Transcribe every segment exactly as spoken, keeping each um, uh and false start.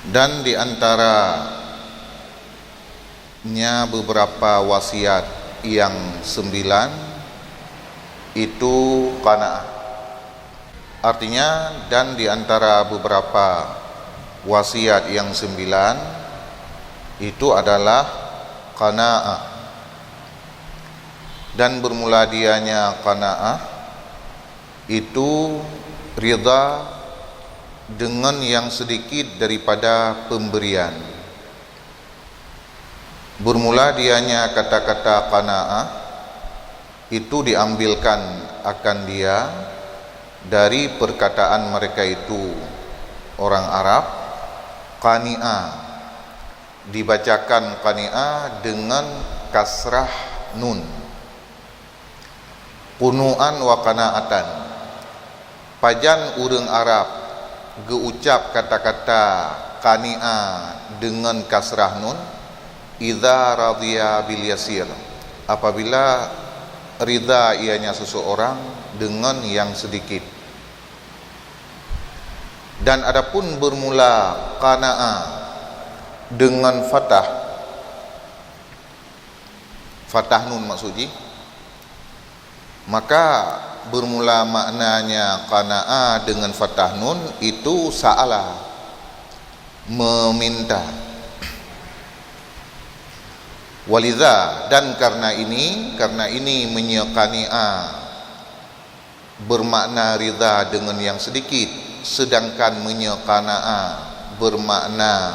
Dan di antara nya beberapa wasiat yang sembilan itu qanaah. Artinya, dan di antara beberapa wasiat yang sembilan itu adalah qanaah. Dan bermula dianya qanaah itu ridha dengan yang sedikit daripada pemberian. Bermula dianya kata-kata qanaah itu diambilkan akan dia dari perkataan mereka itu, orang Arab, qani'a, dibacakan qani'a dengan kasrah nun. Qunu'an wa qana'atan. Pajan ureuëng Arab geuucap kata-kata qani'a deungon kasrah nun, idza radhiya bil yasir, apabila ridha ianya seseorang deungon nyang sedikit. Dan adapun bermula qana'a deungon fathah, fathah nun maksud jih, maka bermula maknanya qana'a deungon fathah nun itu sa'ala, meminta. Walidza, dan karena ini, karena ini meunyoe qani'a bermakna ridha deungon nyang sedikit, sedangkan meunyoe qana'a bermakna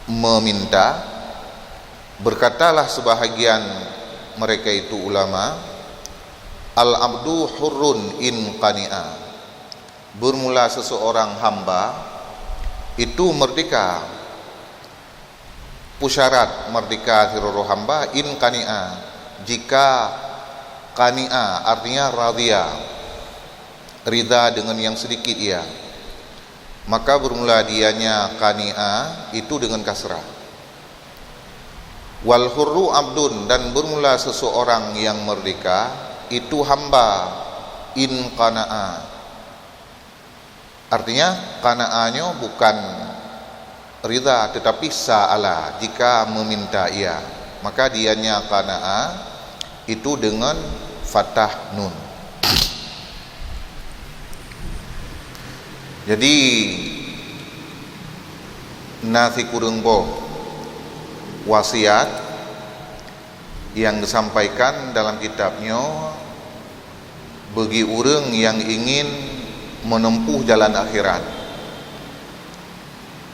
meminta, berkatalah sebahagian mereka itu ulama, "Al-abdu hurrun in qani'a." Bermula seseorang hamba itu merdeka. Pusyarat merdeka sidroe hamba in qani'a, jika qani'a artinya radhiya, ridha dengan yang sedikit ia, maka bermula dianya qani'a itu dengan kasrah. Wal hurru abdun, dan bermula seseorang yang merdeka itu hamba in qana'a. Artinya, qana'a nyoe bukan ridha, tetapi sa'ala, jika meminta ia, maka dianya qana'a itu dengan fathah nun. Jadi, na sikureueng boh wasiat yang disampaikan dalam kitab nyoe bagi ureuëng yang ingin menempuh jalan akhirat.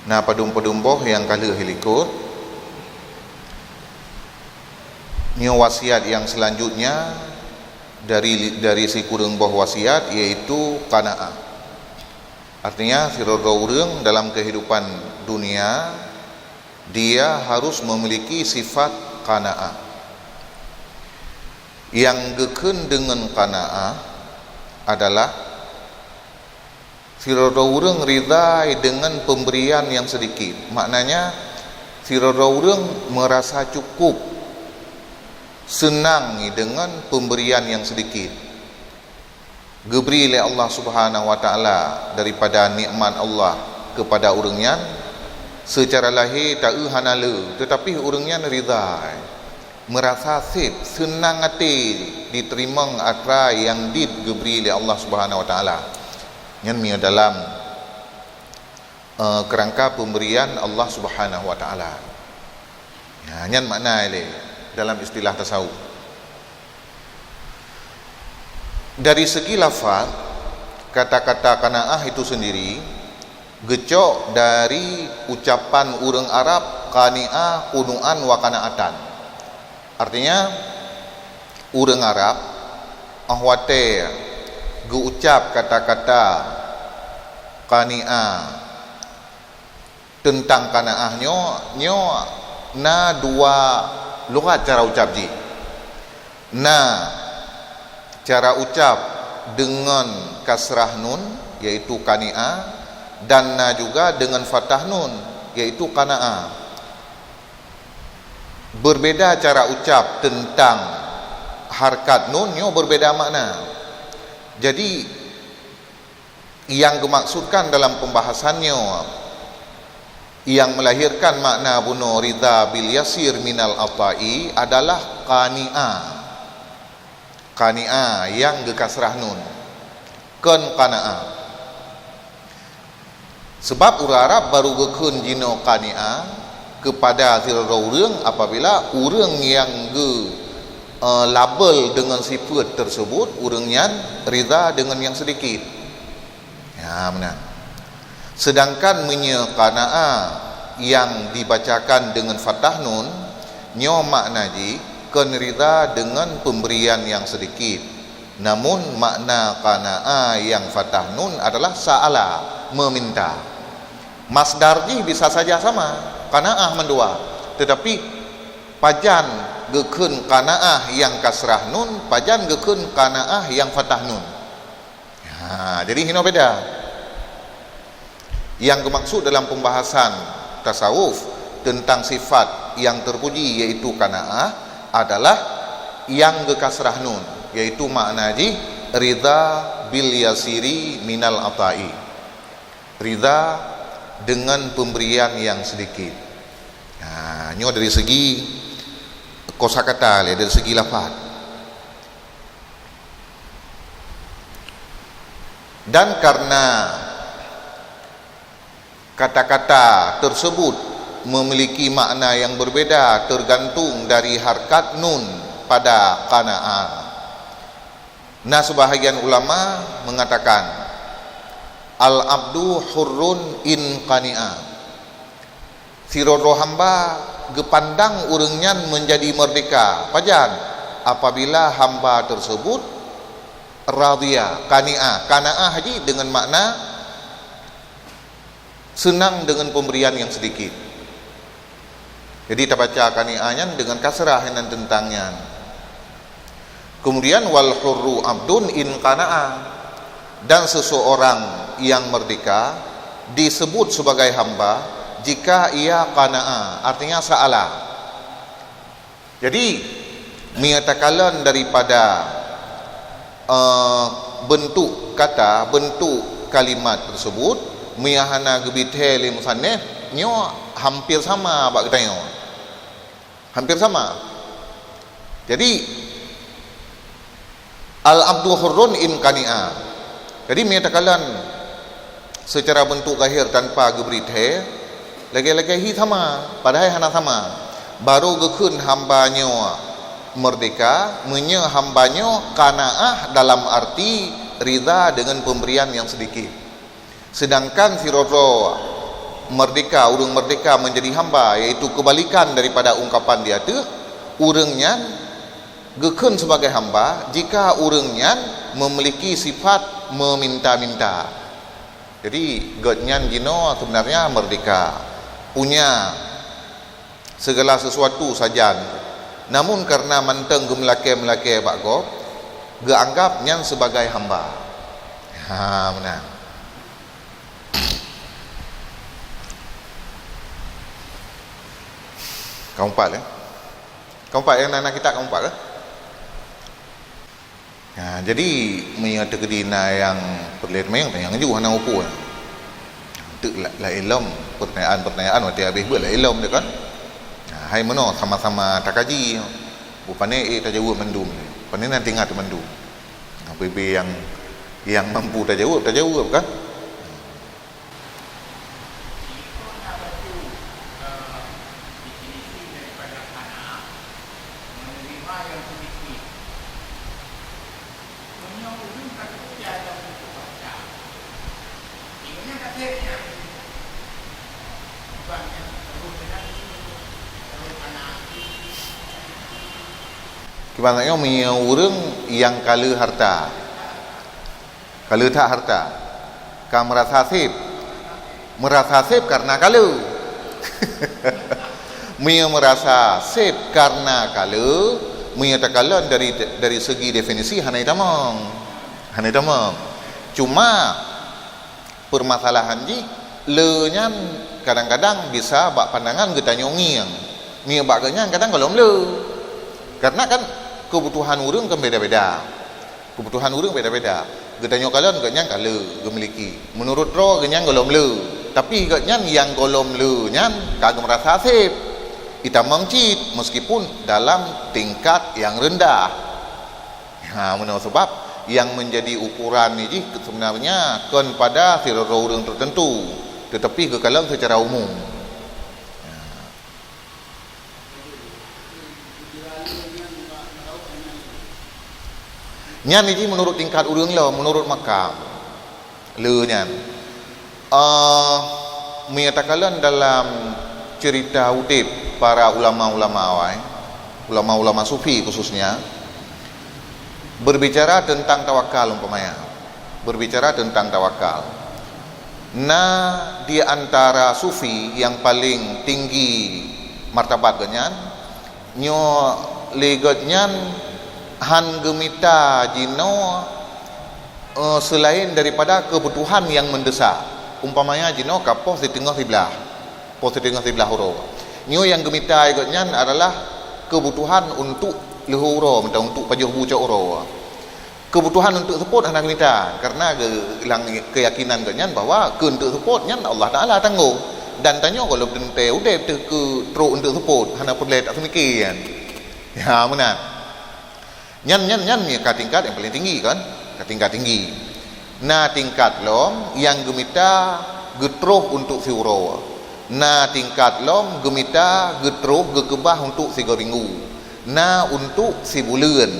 Na padum-padum boh nyang ka lheueh likot. Nyoe wasiat yang selanjutnya dari, dari sikureueng boh wasiat, yaitu qanaah. Artinya, sidroe ureuëng dalam kehidupan dunia, dia harus memiliki sifat qanaah. Yang geukheun deungon qanaah adalah sidroe ureuëng ridha deungon pemberian yang sedikit. Maknanya, sidroe ureuëng merasa cukup, seunang deungon pemberian yang sedikit geubri lé Allah Subhanahu wa Taala daripada nikmat Allah kepada ureuëng nyan. Seucara lahé taeu hana le, teutapi ureuëng nyan ridha, meurasa sép, seunang até jiteurimong atra nyang jeuet geubri lé Allah Subhanahu wa Taala. Nyan meunyoe dalam, eh, keurangka pemberian Allah Subhanahu wa Taala. Ya, nyan makna ilée dalam istilah tasawuf. Dari segi lafaz, kata-kata qanaah itu sendiri geucok dari ucapan ureuëng Arab qani'a qunu'an wa qana'atan. Artinya, ureuëng Arab óh watée geuucap kata-kata qani'a teuntang qanaah nyoe, nyoe na dua lughat cara ucap jih. Na cara ucap deungon kasrah nun, yaitu qani'a, dan na juga deungon fathah nun, yaitu qana'a. Berbeda cara ucap teuntang harkat nun nyoe berbeda makna. Jadi, nyang geumaksudkan dalam pembahasan nyoe, Yang melahirkan makna bunoe ridha bil yasir minal ata'i adalah qani'ah. Qani'ah nyang geukasrah nun. Kon qana'ah. Sebab ureuëng Arab baru geukheun jinoe qani'ah keupada sidroe ureuëng apabila ureuëng nyang geu, eh, label deungon sifeuet tersebut, ureuëng nyan ridha deungon nyang sedikit. Ya, meunan. Sedangkan meunyoe qana'ah nyang dibacakan deungon fathah nun, nyoe makna jih kon ridha deungon pemberian nyang sedikit. Namun makna qana'ah nyang fathah nun adalah sa'ala, meminta. Masdar jih bisa saja sama, qana'ah mandua. Tetapi pajan geukheun qana'ah nyang kasrah nun, pajan geukheun qana'ah nyang fathah nun. Ha, jadi hinoe beda. Yang geumaksud dalam pembahasan tasawuf tentang sifat yang terpuji, yaitu qanaah, adalah yang geukasrah nun, yaitu makna jih ridha bil yasiri minal ata'i. Ridha dengan pemberian yang sedikit. Ha, nyoe dari segi kosakata, ya, dari segi lafaz. Dan karena kata-kata tersebut memiliki makna yang berbeda tergantung dari harkat nun pada qanaah. Nah, sebahagian ulama mengatakan, "Al-abdu hurrun in qani'a." Sidroe-droe hamba geupandang ureuëng nyan menjadi merdeka. Pajan? Apabila hamba tersebut radhiya, qani'a. Qanaah jih dengan makna senang dengan pemberian yang sedikit. Jadi, tabaca qani'a nyan dengan kasrah nan teuntang nyan. Kemudian, "Wal hurru abdun in qana'a." Dan seseorang yang merdeka disebut sebagai hamba jika ia qana'a, artinya sa'ala. Jadi, meunyoe takalon daripada, eh, bentuk kata, bentuk kalimat tersebut, meunyoe hana geubri thèe lé musannif, nyoe hampir sama bak geutanyoe. Hampir sama. Jadi, "Al-abdu hurrun in qani'a." Jadi, meunyoe takalon secara bentuk zahir tanpa geubri thèe, lagèe-lagèe hi sama, padahai hana sama. Baru geukheun hamba nyoe merdeka, meunyoe hamba nyoe qanaah dalam arti ridha dengan pemberian yang sedikit. Sedangkan sidroe-droe merdeka, ureuëng merdeka menjadi hamba, yaitu kebalikan daripada ungkapan di ateueh, ureuëng nyan geukheun sebagai hamba jika ureuëng nyan memiliki sifat meminta-minta. Jadi, gobnyan jinoe sebenarnya merdeka, punya segala sesuatu sajan. Namun, karena mantong geumeulakèe-meulakèe bak gob, geuanggap nyan sebagai hamba. Ha, meunan. Ka meupat, eh? Ka meupat, nyang na, na kitab ka meupat, eh? Ha, jadi, meunyoe teukeudi na nyang peureulèe teumanyong, tanyong ju hana upu. Teuk la-, laén lom, pertanyaan-pertanyaan watèe habéh beuet laén lom teuh kan. Ha, hai meunoe sama-sama takaji. Bukon ék tajaweueb mandum. Pane na teuingat mandum. Ha, bèk-bèk nyang, nyang mampu tajaweueb, tajaweueb kan. Kiban nyoe meunyoe ureuëng nyang ka le harta. Ka le that harta. Ka meurasa sép. Meurasa sép kareuna ka le. Meunyoe meurasa sép kareuna ka le, meunyoe takalon dari, dari segi definisi hana itamong. Hana itamong. Cuma, permasalahan jih, le nyan kadang-kadang bisa bak pandangan geutanyoe ngieng. Ngieng bak geuh nyan kadang gohlom le. Karena kan kebutuhan ureuëng kan beda-beda. Kebutuhan ureuëng beda-beda. Geutanyoe kalon geuh nyan ka le, geumiliki. Meunurot droe geuh nyan gohlom le. Tapi gobnyan nyang gohlom le nyan ka geumeurasa seb, itamong cit, meskipun dalam tingkat nyang reundah. Ha, meunoe sabab nyang meunjadi ukuran nyan jih seubeunarnya kon pada sidroe ureuëng teuteuntu, teutapi geukalon seucara umum. Nyan jih meunurot tingkat ureuëng lom, meunurot makam le nyan. Eh, meunyoe takalon dalam cerita udeb para ulama-ulama awai, ulama-ulama sufi khususnya, berbicara tentang tawakal umpamanya. Berbicara tentang tawakal. Na di antara sufi nyang paleng tinggi martabat gobnyan, nyoe lé gobnyan han geumita jinoe, eh, selain daripada kebutuhan nyang mendesak. Umpamanya jinoe ka poh siteungoh siblaih. Poh siteungoh siblaih uroe. Nyoe nyang geumita lé gobnyan adalah kebutuhan untuk leuhô uroe, mantong untuk pajoh bu cok uroe. Kebutuhan untuk seupôt hana geumita, karena ge-, lam keyakinan gobnyan bahwa keu untuk seupôt nyan Allah Taala tanggong. Dan tanyoe gohlom teuntée udeb teuh keu trok untuk seupôt, hana peureulée tak seumiké nyan. Ya, meunan. Nyan, nyan, nyan ka tingkat nyang paleng tinggi kan? Ka tingkat tinggi. Na tingkat lom nyang geumita geutroh untuk siuroe. Na tingkat lom geumita geutroh geukeubah untuk sigoe minggu. Na untuk sibuleuen.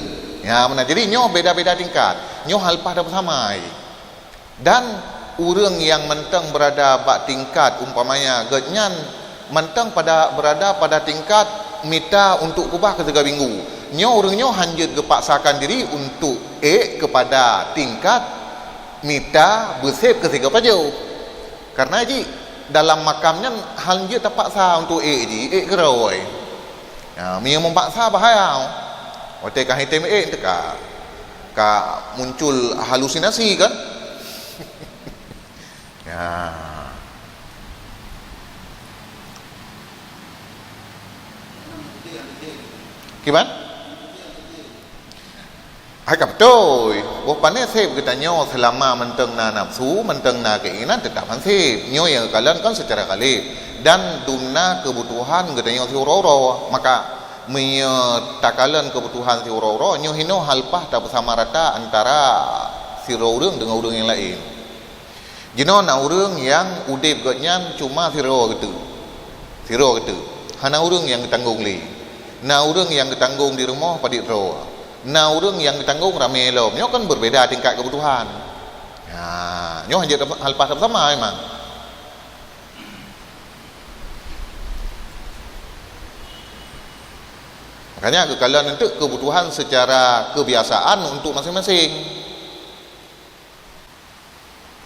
Ya, meunan. Jadi nyoe beda-beda tingkat. Nyoe hal paih tapeusama. Dan ureuëng nyang mantong beurada bak tingkat umpamanya gobnyan mantong pada beurada pada tingkat mita untuk keubah keu sigoe minggu. Nyoe ureuëng nyoe han jeuet geupaksakan diri untuk ék keupada tingkat mita beuseb keu sigoe pajoh. Karena jih dalam makam nyan han jeuet tapaksa untuk ék jih, ék keudroe. Ya, meunyoe meupaksa bahaya. Watée ka item ék teuka, ka muncul halusinasi kan? Ya. Kiban? Hai ka beutôi. Boh pané seb geutanyoe seulama mantong na nafsu, mantong na keinginan, teutap han seb. Nyoe nyang geukalon kon seucara ghalib. Dan dumna keubutuhan geutanyoe siuroe-uroe. Maka meunyoe takalon keubutuhan siuroe-uroe, nyoe hinoe hal paih tapeusamarata antara sidroe ureuëng deungon ureuëng nyang laén. Jinoe na ureuëng nyang udeb gobnyan cuma sidroe geuteuk. Sidroe geuteuk. Hana ureuëng nyang geutanggong lé. Na ureuëng nyang geutanggong di rumoh padit droe. Na ureuëng nyang geutanggong ramé lom. Nyoe kan berbeda tingkat kebutuhan. Ha, nyoe hana jeuet hal paih sama memang. Makanya geukalon untuk kebutuhan secara kebiasaan untuk masing-masing.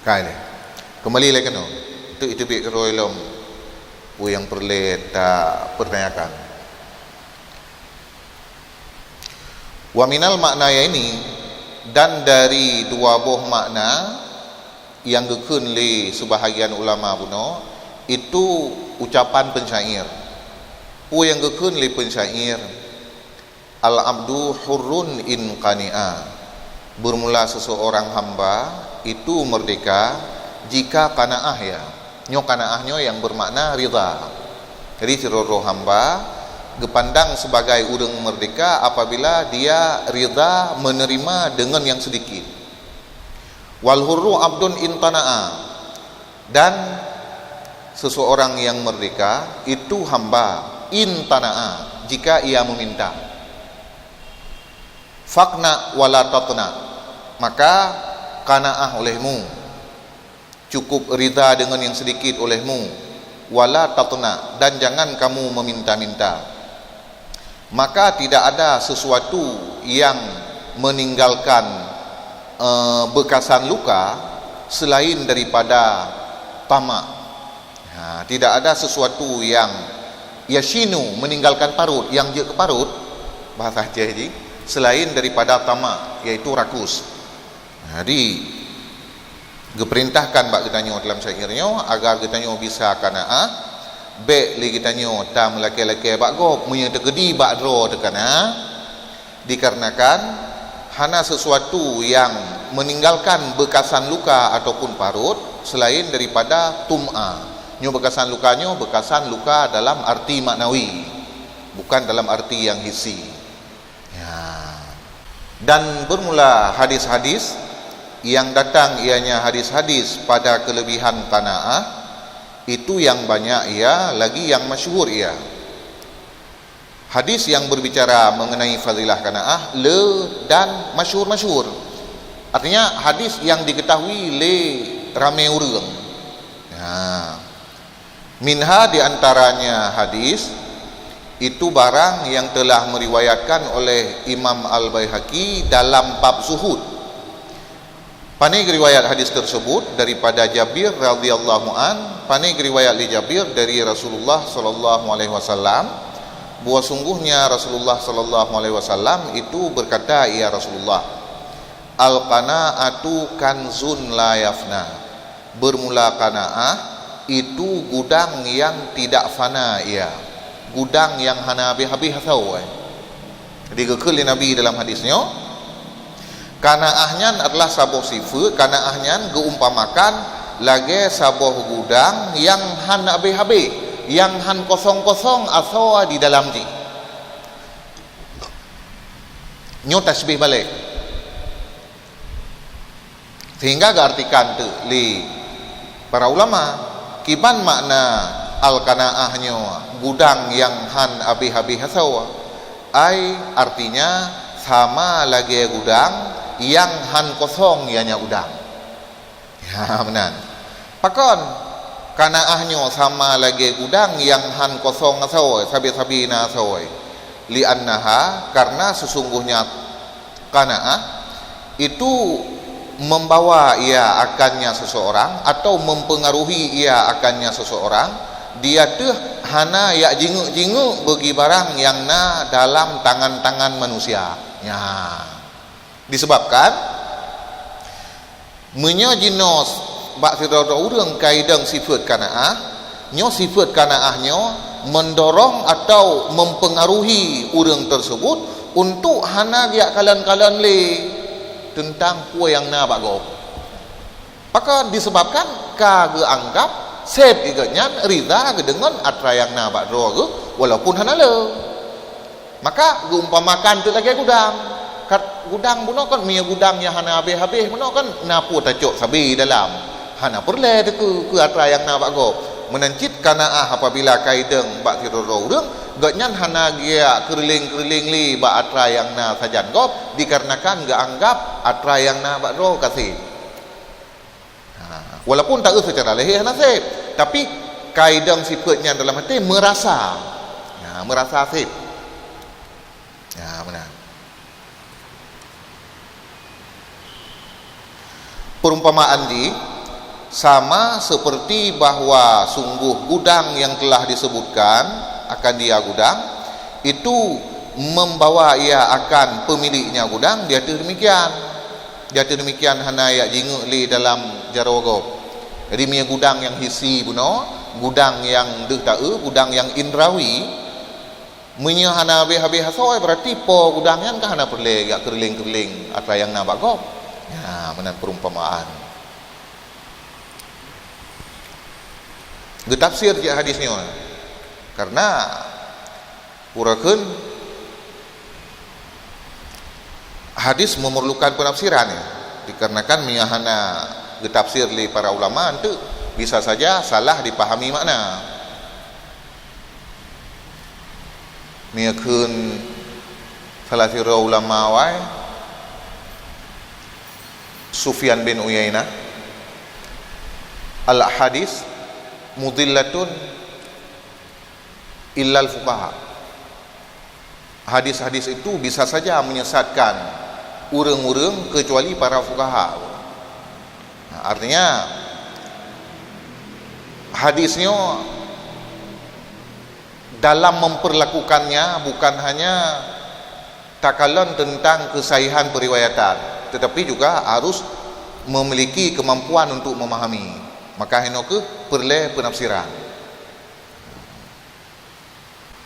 Kai lé. Kembali lé keunoe. Teuk iteubiet keudroe lom peue nyang peureulée tapeurtanyakan. Wa minal makna ya ini, dan dari dua boh makna nyang geukheun lé seubahagian ulama bunoe, itu ucapan pensyair. Peue nyang geukheun lé pensyair, "Al-abdu hurrun in qani'a." Bermula seseorang hamba itu merdeka jika qanaah, ya. Nyoe qanaah nyoe nyang bermakna ridha. Jadi sidroe-droe hamba geupandang sebagai ureuëng merdeka apabila dia ridha menerima dengan yang sedikit. "Wal hurru abdun in tana'a." Dan seseorang yang merdeka itu hamba, in tana'a, jika ia meminta. "Faqna wala tatna," maka qanaah olehmu, cukup ridha dengan yang sedikit olehmu, wala tatna, dan jangan kamu meminta-minta. Maka tidak ada sesuatu yang meninggalkan, eh, bekasan luka selain daripada tamak. Ha, tidak ada sesuatu yang yashinu, meninggalkan parut, yang jeuet keu parut, bahasa Aceh jih, selain daripada tamak, yaitu rakus. Jadi, geupeurintahkan bak geutanyoe dalam syair nyoe agar geutanyoe bisa qanaah, bék lé geutanyoe tameulakée-lakée bak gob, meunyoe teukeudi bak droe teuka na, dikarenakan hana sesuatu yang meninggalkan bekasan luka ataupun parut selain daripada tum'a. Nyoe beukasan luka nyoe, beukasan luka dalam arti maknawi, bukan dalam arti yang hissi. Ya. Dan bermula hadis-hadis yang datang, ianya hadis-hadis pada kelebihan qanaah, itu yang banyak ia, lagi yang masyhur ia. Hadis yang berbicara mengenai fadilah qanaah le dan masyhur-masyhur. Artinya, hadis yang diketahui lé ramé ureuëng. Ha. Minha, di antaranya hadis, itu barang yang telah meriwayatkan oleh Imam Al-Baihaqi dalam bab zuhud. Pane geuriwayat hadis tersebut daripada Jabir radhiyallahu an, pane geuriwayat lé Jabir dari Rasulullah sallallahu alaihi wasallam, bahwa sungguhnya Rasulullah sallallahu alaihi wasallam itu berkata, "Ya Rasulullah, al-qanaatu kanzun la yafna." Bermula qanaah itu gudang yang tidak fana ia, gudang yang hana habéh-habéh asoe. Jadi geukheun lé Nabi dalam hadis nyoe, qanaah nyan adalah saboh sifeut, qanaah nyan geuumpamakan lagée saboh gudang nyang hana habéh-habéh, nyang han kosong-kosong asoe di dalam jih. Nyoe tasbih balek. Sehingga geuartikan teuk lé para ulama, kiban makna al-qanaah nyoe gudang nyang han habéh-habéh asoe, ai artinya sama lagée gudang nyang han kosong ianya gudang. Ya, meunan. Pakon? Qanaah nyoe sama lagée gudang nyang han kosong asoe, sabe-sabe na asoe. Li'annaha, karena sesungguhnya qanaah itu membawa ia akannya seseorang atau mempengaruhi ia akannya seseorang, dia teuh hana yak jingeuk-jingeuk bagi barang nyang na dalam tangan-tangan manusia. Ya. Disebabkan, meunyoe jinoe bak sidroe-droe ureuëng ka idong sifeuet qanaah, nyoe sifeuet qanaah nyoe mendorong atau mempengaruhi ureuëng tersebut untuk hana geujak kalon-kalon lé teuntang peue nyang na bak gob. Maka disebabkan ka geuanggap sép geuh nyan rida geudeungon atra nyang na bak droe geuh walaupun hana le. Maka geuumpamakan teuk lagée gudang. Kat gudang bunoe kan, meunyoe gudang nyang hana habéh-habéh bunoe kan, na peue tacok sabe dalam. Hana peureulée teuh keu, keu atra nyang na bak gob. Meunan cit qanaah apabila ka idong bak sidroe-droe ureuëng, gobnyan hana geujak keureuleng-keureuleng lé bak atra nyang na sajan gob, dikarenakan geuanggap atra nyang na bak droe ka sép. Ha, walaupun taeu secara lahé hana sép, tapi ka idong sifeuet nyan dalam até meurasa. Ha, meurasa sép. Ha, meunan. Perumpamaan jih sama seperti bahwa sungguh gudang yang telah disebutkan akan dia gudang, itu membawa ia akan pemiliknya gudang, dia teuh demikian. Di ateueh demikian hana yak jingeuk lé dalam jaroe gob. Jadi meunyoe gudang nyang hissi bunoe, gudang nyang deuh taeu, gudang nyang indrawi, meunyoe hana habéh-habéh asoe, berarti po gudang nyan ka hana peureulée yak keureuleng-keureuleng atra nyang na bak gob. Nyan meunan perumpamaan. Geutafsir cit hadis nyoe. Karena uroe kheun hadis memerlukan penafsiran, ya. Dikarenakan meunyoe hana geutafsir lé para ulama, enteuk bisa saja salah dipahami makna. Meunyoe kheun salah sidroe ulama awai, Sufyan bin Uyainah, "Al-hadis mudillatun illal fuqaha." Hadis-hadis itu bisa saja menyesatkan ureuëng-ureuëng kecuali para fuqaha. Nah, artinya, hadis nyoe dalam memperlakukannya bukan hanya takalon tentang kesahihan periwayatan, tetapi juga harus memiliki kemampuan untuk memahami. Maka hinoe keuh peureulée penafsiran.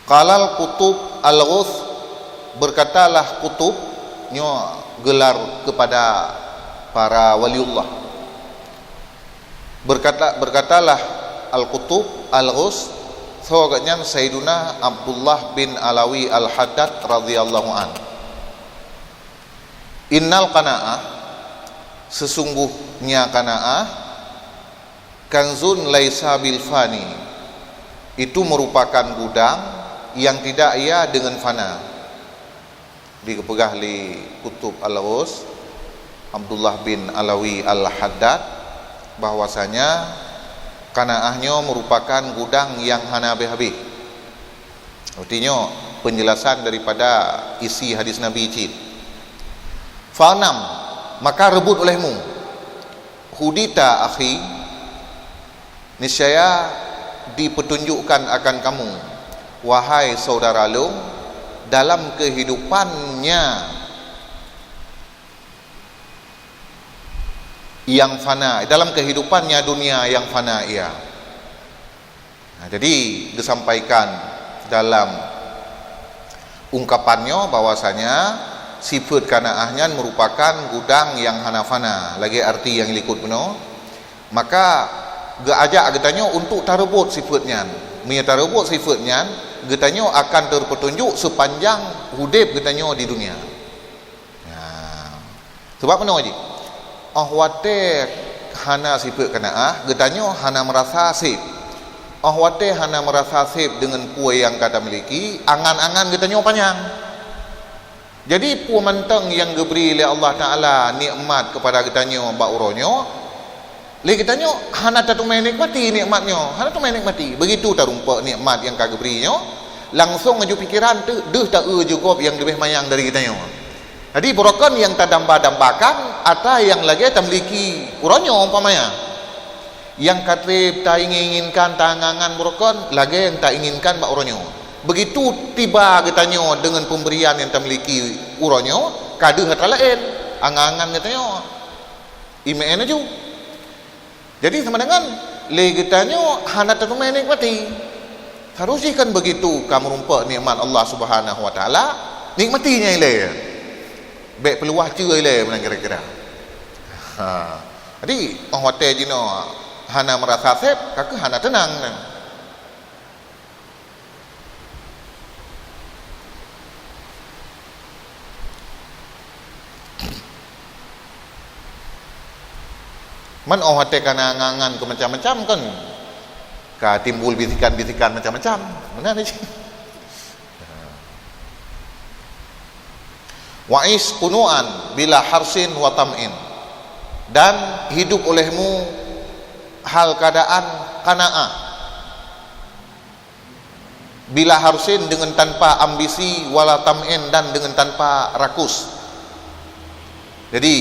Qalal Qutub Al-Ghuth, berkatalah Qutub, nyoe gelar kepada para waliullah. Berkata, berkatalah Al-Qutub Al-Ghaus, soe gobnyan? Sayyiduna Abdullah bin Alawi Al-Haddad radhiyallahu an. Innal qanaah, sesungguhnya qanaah, kanzun laisa bil fani, itu merupakan gudang yang tidak ia dengan fana. Digeupeugah lé Qutub Al-Ghaus, Abdullah bin Alawi Al-Haddad, bahwasanya qanaah nyoe merupakan gudang yang hana habéh-habéh. Arti nyoe penjelasan daripada isi hadis Nabi cit. Fa'nam, maka reubot olehmu. Hudita akhi, niscaya dipeutunjukkan akan kamu, wahai saudara lôn, dalam kehidupannya yang fana, dalam kehidupannya dunia yang fana ia. Nah, jadi disampaikan dalam ungkapan nyoe bahwasanya sifeut qanaah nyan merupakan gudang yang hana fana, lagée arti nyang likot bunoe. Maka geuajak geutanyoe untuk tareubot sifeut nyan. Meunyoe tareubot sifeut nyan, geutanyoe akan teupeutunjuk seupanjang udeb geutanyoe di dunia. Nah, sabab meunoe jih, óh watée hana sifeut qanaah, geutanyoe hana meurasa seb. Óh watée hana meurasa seb deungon peue nyang ka tamiliki, angan-angan geutanyoe panyang. Jadi, peue mantong nyang geubri lé Allah Taala nikmat keupada geutanyoe bak uroe nyoe, lé geutanyoe hana tateumé nikmati nikmat nyoe, hana teumé nikmati. Begitu tarumpok nikmat nyang ka geubri nyoe, langsong aju pikeran teuh deuh ta-eu ju gob nyang leubeh manyang dari geutanyoe. Jadi, beurokon nyang tadamba-dambakan atra nyang lagée tamiliki uroe nyoe umpamanya. Nyang ka treb taingin-inginkan, taangan-angan beurokon lagée nyang tainginkan bak uroe nyoe. Begitu tiba geutanyoe deungon peumberian nyang tamiliki uroe nyoe, ka deuh atra laén angan-angan geutanyoe. Imeu'en aju. Jadi, sama dengan lé geutanyoe hana tateumé nikmati. Harôh jih kan begitu ka meurumpok nikmat Allah Subhanahu wa Taala, nikmati nyang ilée. Bék peuluwah ceue ilée meunan kira-kira. Ha. Jadi, óh watée jinoe hana meurasa seb, ka keuh hana teunang. Man óh watée ka na angan-angan keu macam-macam kan, ka timbul bisikan-bisikan macam-macam. Meunan cit. Wa ish qunu'an bila harsin wa tam'in, dan hidup olehmu hal keadaan qanaah, bila harsin, dengan tanpa ambisi, wala tam'in, dan dengan tanpa rakus. Jadi,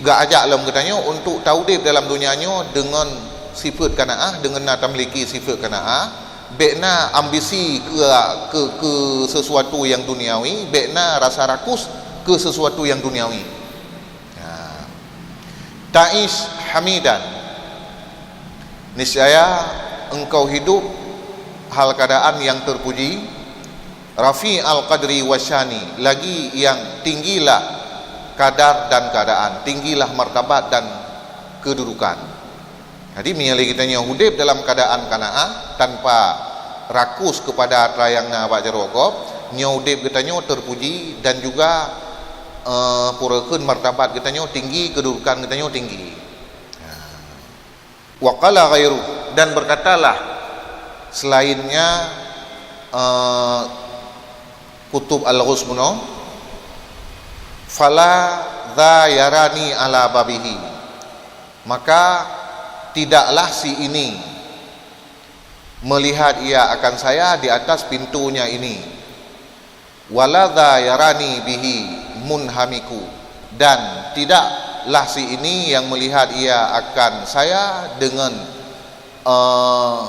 geuajak lom geutanyoe untuk taudeb dalam dunia nyoe deungon sifeut qanaah, deungon na tamiliki sifeut qanaah, bék na ambisi keu, keu, keu sesuatu nyang duniawi, bék na rasa rakus keu sesuatu nyang duniawi. Ha. Ta'ish hamidan, niscaya engkau hidup hal keadaan yang terpuji, rafi al qadri wasyani, lagi yang tinggilah kadar dan keadaan, tinggilah martabat dan kedudukan. Jadi, meunyoe lé geutanyoe udeb dalam keadaan qanaah, tanpa rakus kepada atra nyang na bak jaroe gob, nyoe udeb geutanyoe terpuji dan juga, eh, pura kheun martabat geutanyoe tinggi, kedudukan geutanyoe tinggi. Wa qala ghairuh, dan berkatalah selainnya, eh, Qutub Al-Ghaus bunoe, "Fala dha yarani ala babihi," maka tidaklah si ini melihat ia akan saya di atas pintunya ini. "Wala dha yarani bihi munhamiku," dan tidaklah si ini yang melihat ia akan saya dengan, eh,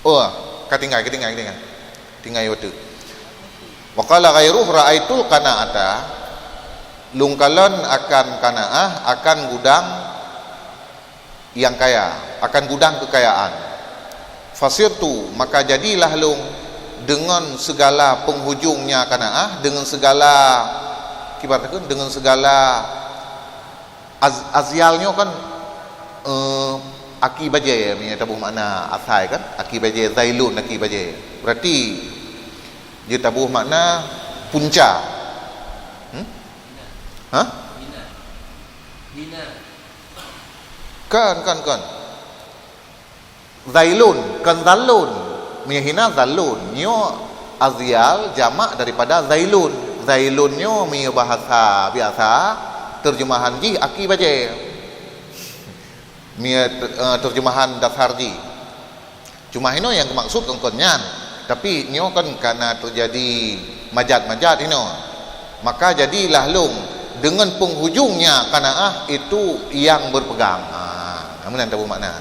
oh, ka tinggai, ka tinggai, ka tinggai. Tinggai waktu. Wa qala ghairuh, "Ra'aitul qana'ata," lôn kalon akan qanaah, akan gudang yang kaya, akan gudang kekayaan. "Fasirtu," maka jadilah lôn, dengan segala penghujungnya qanaah, dengan segala, kiban takheun, dengan segala Az-, azyal nyoe kan, eh, aki bajée, meunyoe taboh makna asai kan, aki bajée, zailun aki bajée. Berarti jeuet taboh makna punca. Hmm? Hah? Kan, kan, kan. Zailun, kon zallun. Meunyoe hina zallun. Nyoe azyal jamak daripada zailun. Zailun nyoe meunyoe bahasa biasa, terjemahan jih aki bajée. Meunyoe, eh, terjemahan dasar jih. Cuma hinoe nyang geumaksud kon nyan. Tapi nyoe kan kana teujadi majat-majat hinoe. Maka jadilah lôn deungon penghujungnya kanaah itu yang berpegang. Ha, meunan taboh makna.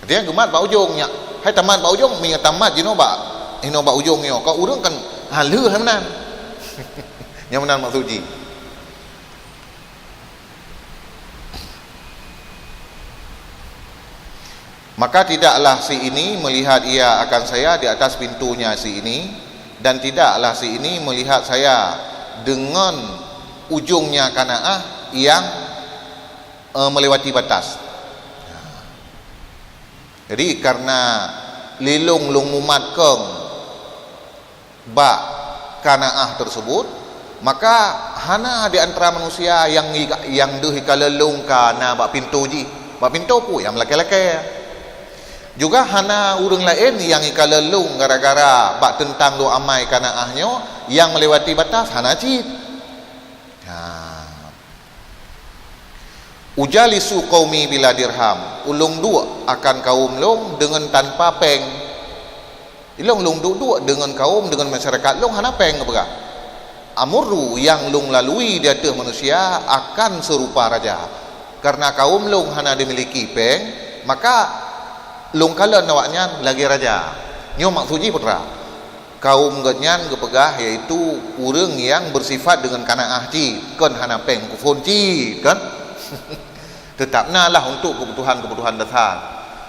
Dia geumat bak ujong nyak. Hai tamat bak ujong, meunyoe tamat jinoe bak, inoe bak ujong nyoe. Ka ureueng kan haleuh hai meunan. Nyang meunan maksud jih. Maka tidaklah si ini melihat ia akan saya di atas pintunya si ini, dan tidaklah si ini melihat saya dengan ujungnya kanaah yang, eh, melewati batas. Jadi, karena lilong lông mumat kong bak kanaah tersebut, maka hana di antara manusia yang, yang deuh ikalon lông ka na bak pintoe jih. Bak pintoe peue nyang meulakée-lakée. Juga hana ureuëng laén nyang ikalon lông gara-gara bak teuntang lông amai kanaah nyoe nyang meulewati batas, hana cit. Ha. Ujalisu qaumi bila dirham, ulôn duek akan kaum lôn deungon tanpa péng. Ilôn lôn duek-duek deungon kaum, deungon masyarakat lôn hana péng geupeugah. Amurru, nyang lôn lalui di ateueh manusia akan seurupa raja. Karena kaum lôn hana dimiliki péng, maka lôn kalon awaknyan lagée raja. Nyoe maksud jih peue teuma? Kaum geuhnyan geupeugah, yaitu ureuëng nyang beusifat deungon kanaah cit, kon hana péng meukuphon cit, kan? Teutap na lah untuk keubutuhan-keubutuhan dasar.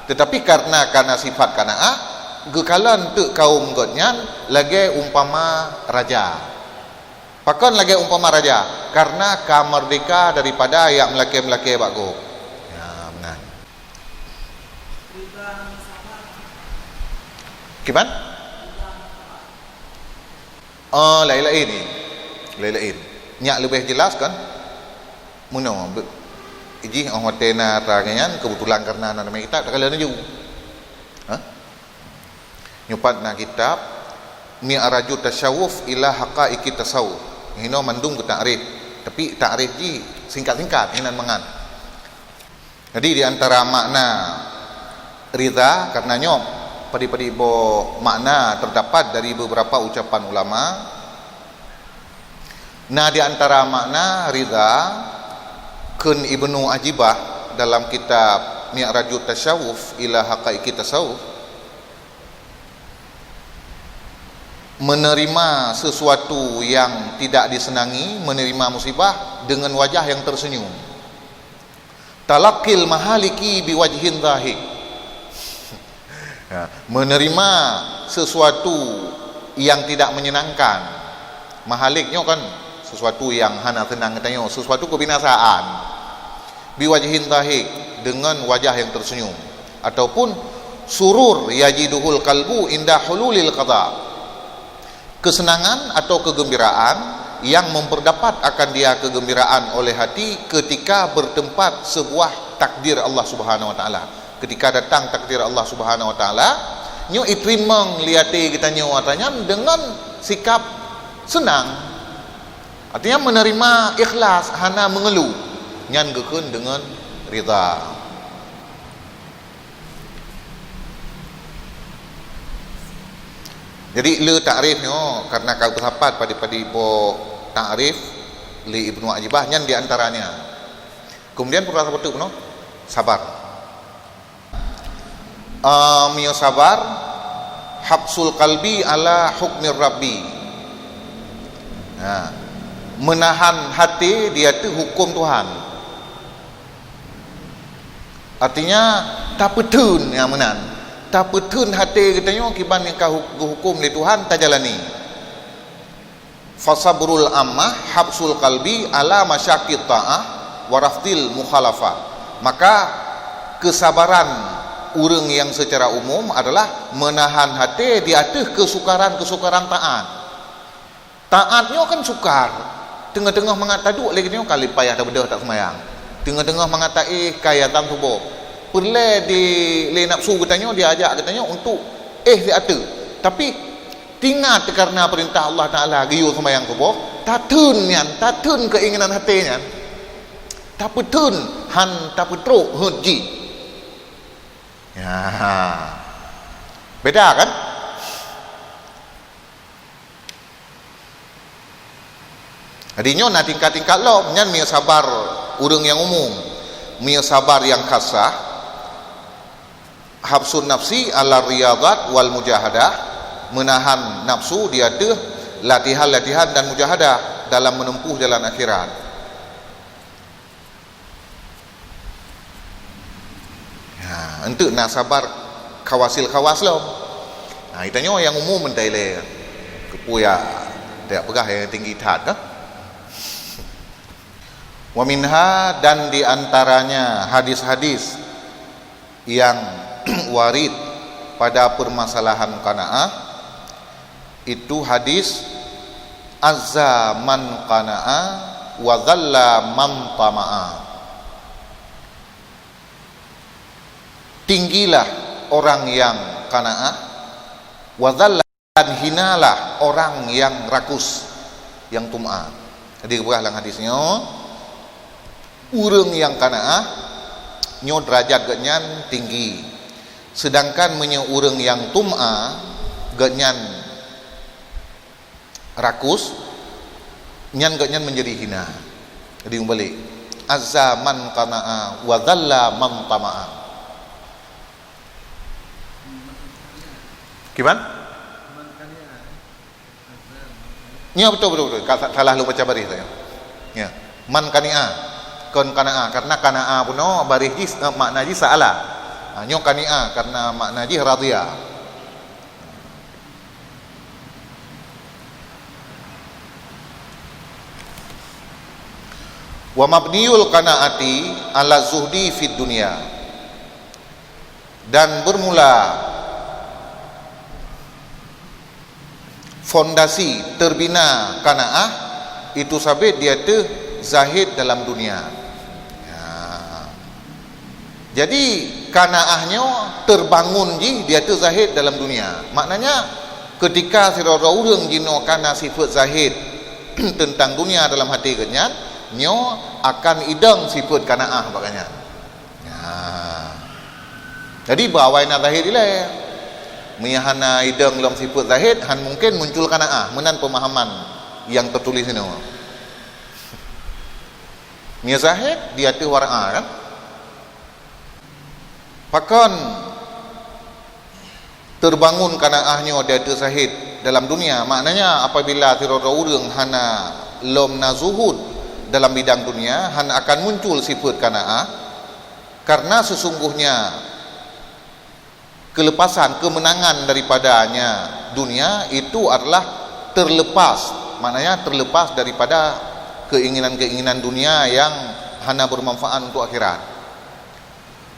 Teutapi karena kana sifat kanaah, geukalon teuk kaum geuhnyan lagée umpama raja. Pakon lagée umpama raja? Karena ka meurdehka daripada nyang meulakée-meulakée bak gob. Ya, meunan. Kiban? Oh, laén-laén ni. Laén-laén. Nyak leubeh jelas kan? Meunoe, be-, jih óh watée na atra nyan, keubeutulan kareuna na namé kitab, takalon laju. Hah? Nyoe pat na kitab, Mi'rajut Tasyawuf ila Haqaiqit Tasawuf. Hinoe mandum geutakrif, tapi takrif jih singkat-singkat, hinan mangat. Jadi, di antara makna ridha, karena nyoe padit-padit boh makna terdapat dari beberapa ucapan ulama. Nah, di antara makna ridha, kheun Ibnu Ajibah dalam kitab Mi'rajut Tasyawuf ila Haqaiqit Tasawuf, menerima sesuatu yang tidak disenangi, menerima musibah dengan wajah yang tersenyum. Talaqil mahaliki biwajhin zahik. Ya, menerima sesuatu yang tidak menyenangkan. Mahalik nyoe kan sesuatu yang hana seunang geutanyoe, sesuatu kebinasaan. Biwajhin zahik, dengan wajah yang tersenyum. Ataupun surur yajiduhul qalbu inda hululil qada. Kesenangan atau kegembiraan yang memperdapat akan dia kegembiraan oleh hati ketika bertempat sebuah takdir Allah Subhanahu Wa Taala. Ketika datang takdir Allah Subhanahu Wa Taala, nyoe iteurimong lé até geutanyoe atra nyan dengan sikap senang. Artinya menerima ikhlas, hana mengeluh. Nyan geukheun dengan ridha. Jadi, le takrif nyoe karena ka geusapat padit-padit boh takrif lé Ibnu Ajibah, nyan di antaranya. Kemudian peue rasa beutôi peunoh? Sabar. Ah, meunyoe sabar, habsul qalbi ala hukmir rabbi. Ha, meunahan até di ateueh huköm Tuhan. Artinya, tapeutheun nyang meunan. Tapeutheun até geutanyoe kiban nyang ka hu-, geuhuköm lé Tuhan tajalani. Fasabrul ammah habsul qalbi ala masyaqqit ta'ah, wa rafdil mukhalafah. Maka, keusabaran ureuëng nyang seucara umum adalah meunahan até di ateueh keusukaran-keusukaran taát. Taát nyoe kan sukar. Teungoh-teungoh mangat taduek lé geutanyoe ka lheueh payah tabeudôh tak seumayang. Teungoh-teungoh mangat taéh ka azan suboh. Peureulée di lé nafsu geutanyoe, diajak geutanyoe untuk éh siat teuk. Tapi, teuingat kareuna peurintah Allah Taala geuyue seumayang suboh, tatheun nyan, tatheun keuinginan até nyan. Tapeutheun, han tapeutrok heuet jih. Ya. Beda kan? Jadi nyoe na tingkat-tingkat lom, nyan meunyoe sabar ureuëng nyang umum. Meunyoe sabar nyang khasah, habsun nafsi ala riyadat wal mujahadah, meunahan nafsu di ateueh latihan-latihan dan mujahadah dalam menempuh jalan akhirat. Ha, enteuk na sabar khawasil khawas lom. Ha, geutanyoe nyang umum meutai lé. Keupeue ya, tak peugah nyang tinggi that, kan? Wa minha, dan di antaranya hadis-hadis yang warid pada permasalahan qanaah, itu hadis, "Azza man qana'a wa dhalla man tama'a." Tinggilah orang yang qanaah, wa dhalla, dan hinalah orang yang rakus, yang tum'a. Jadi, geupeugah lam hadis nyoe, ureuëng nyang qanaah, nyoe derajat geuhnyan tinggi. Sedangkan meunyoe ureuëng nyang tum'a, geuhnyan rakus, nyan geuhnyan menjadi hina. Jadi, meubalek, "Azza man qana'a wa dhalla man tama'a." Kiban? Ya, betul, betul, betul. Ka-, salah lôn baca baréh tadi. Ya. Man qani'a. Kon qana'a. Karena qana'a pun, oh, baréh jih, eh, makna jih sa'ala. Ha, nyoe qani'a karena makna jih radhiya. Wa mabniyul qana'ati ala zuhdi fid dunya. Dan bermula fondasi terbina qanaah itu sabit di ateueh zahid dalam dunia. Ya. Jadi, qanaah nyoe terbangun jih di ateueh zahid dalam dunia. Maknanya, ketika sidroe-droe ureuëng jinoe kana sifeuet zahid teuntang dunia dalam até geuhnyan, nyoe akan idong sifeuet qanaah bak geuhnyan. Nah. Jadi, beuawai na zahid ilée. Meunyo hana idong lom sifeuet zahid, han mungken muncul qanaah, meunan peumahaman nyang teutuléh sinoe. Meunyo zahid di ateueh wara'a, kan? Pakon terbangun qanaah nyoe di ateueh zahid dalam dunia? Maknanya, apabila sidroe-droe ureuëng hana lom na zuhud dalam bidang dunia, hana akan muncul sifeuet qanaah, karena sesungguhnya kelepasan, kemenangan daripadanya dunia itu adalah terlepas, maknanya terlepas daripada keinginan-keinginan dunia yang hana bermanfaat untuk akhirat.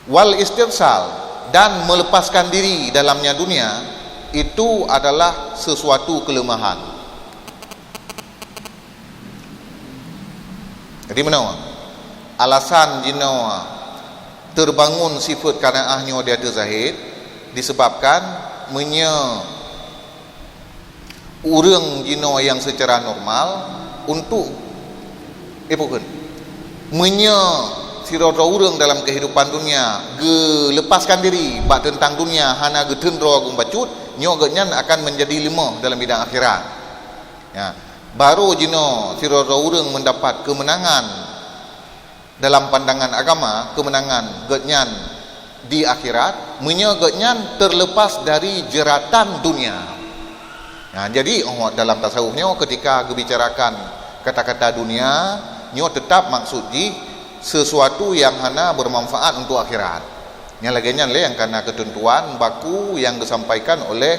Wal istirsal, dan melepaskan diri dalamnya dunia, itu adalah sesuatu kelemahan. Jadi, meunoe alasan jinoe terbangun sifeuet qanaah nyoe di ateueh zahid, disebabkan meunyoe ureuëng jinoe nyang seucara normal untuk, eh, bukan. Meunyoe sidroe-droe ureuëng dalam kehidupan dunia geulepaskan diri bak teuntang dunia, hana geuteun droe geubacut, nyoe geuhnyan akan menjadi leumoh dalam bidang akhirat. Ya, baru jinoe sidroe-droe ureuëng mendapat kemenangan dalam pandangan agama, kemenangan geuhnyan di akhirat, meunyoe geuhnyan terlepas dari jeratan dunia. Nah, jadi, oh, dalam tasawuf nyoe, ketika geubicarakan kata-kata dunia, nyoe tetap maksud jih sesuatu yang hana bermanfaat untuk akhirat. Nyang lagée nyan lé nyang kana keuteuntuan baku yang disampaikan oleh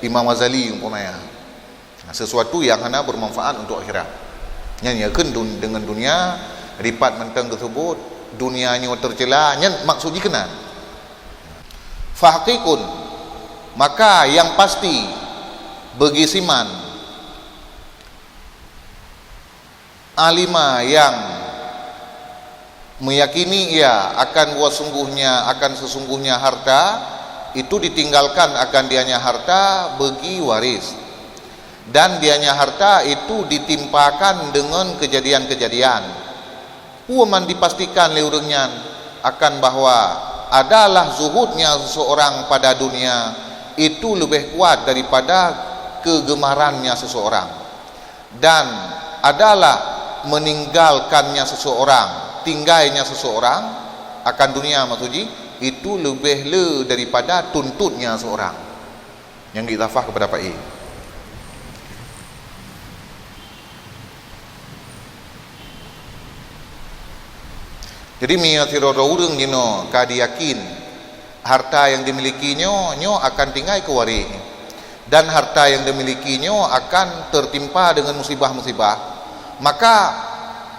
Imam Ghazali umpamanya. Nah, sesuatu yang hana bermanfaat untuk akhirat. Nyan yakheun dun-, dengan dunia, Dipat mantong geuseubut, dunia nyoe teucela, nyan maksud jih keunan. Fahqiqun, maka nyang pasti bagi siman, alima, nyang meyakini ia akan bahwa sungguhnya, akan sesungguhnya harta itu ditinggalkan akan dianya harta bagi waris, dan dianya harta itu ditimpakan dengan kejadian-kejadian. Peue man dipastikan lé ureuëng nyan akan bahwa adalah zuhudnya seseorang pada dunia itu lebih kuat daripada kegemarannya seseorang, dan adalah meninggalkannya seseorang, tinggalnya seseorang akan dunia, maksud jih, itu lebih le daripada tuntutnya seorang. Nyang diidhafah kepada Pak E. Jadi, meunyoe sidroe-droe ureuëng jinoe ka diyakin harta nyang dimiliki nyoe, nyoe akan tinggai keu waréh, dan harta nyang dimiliki nyoe akan tertimpa dengan musibah-musibah, maka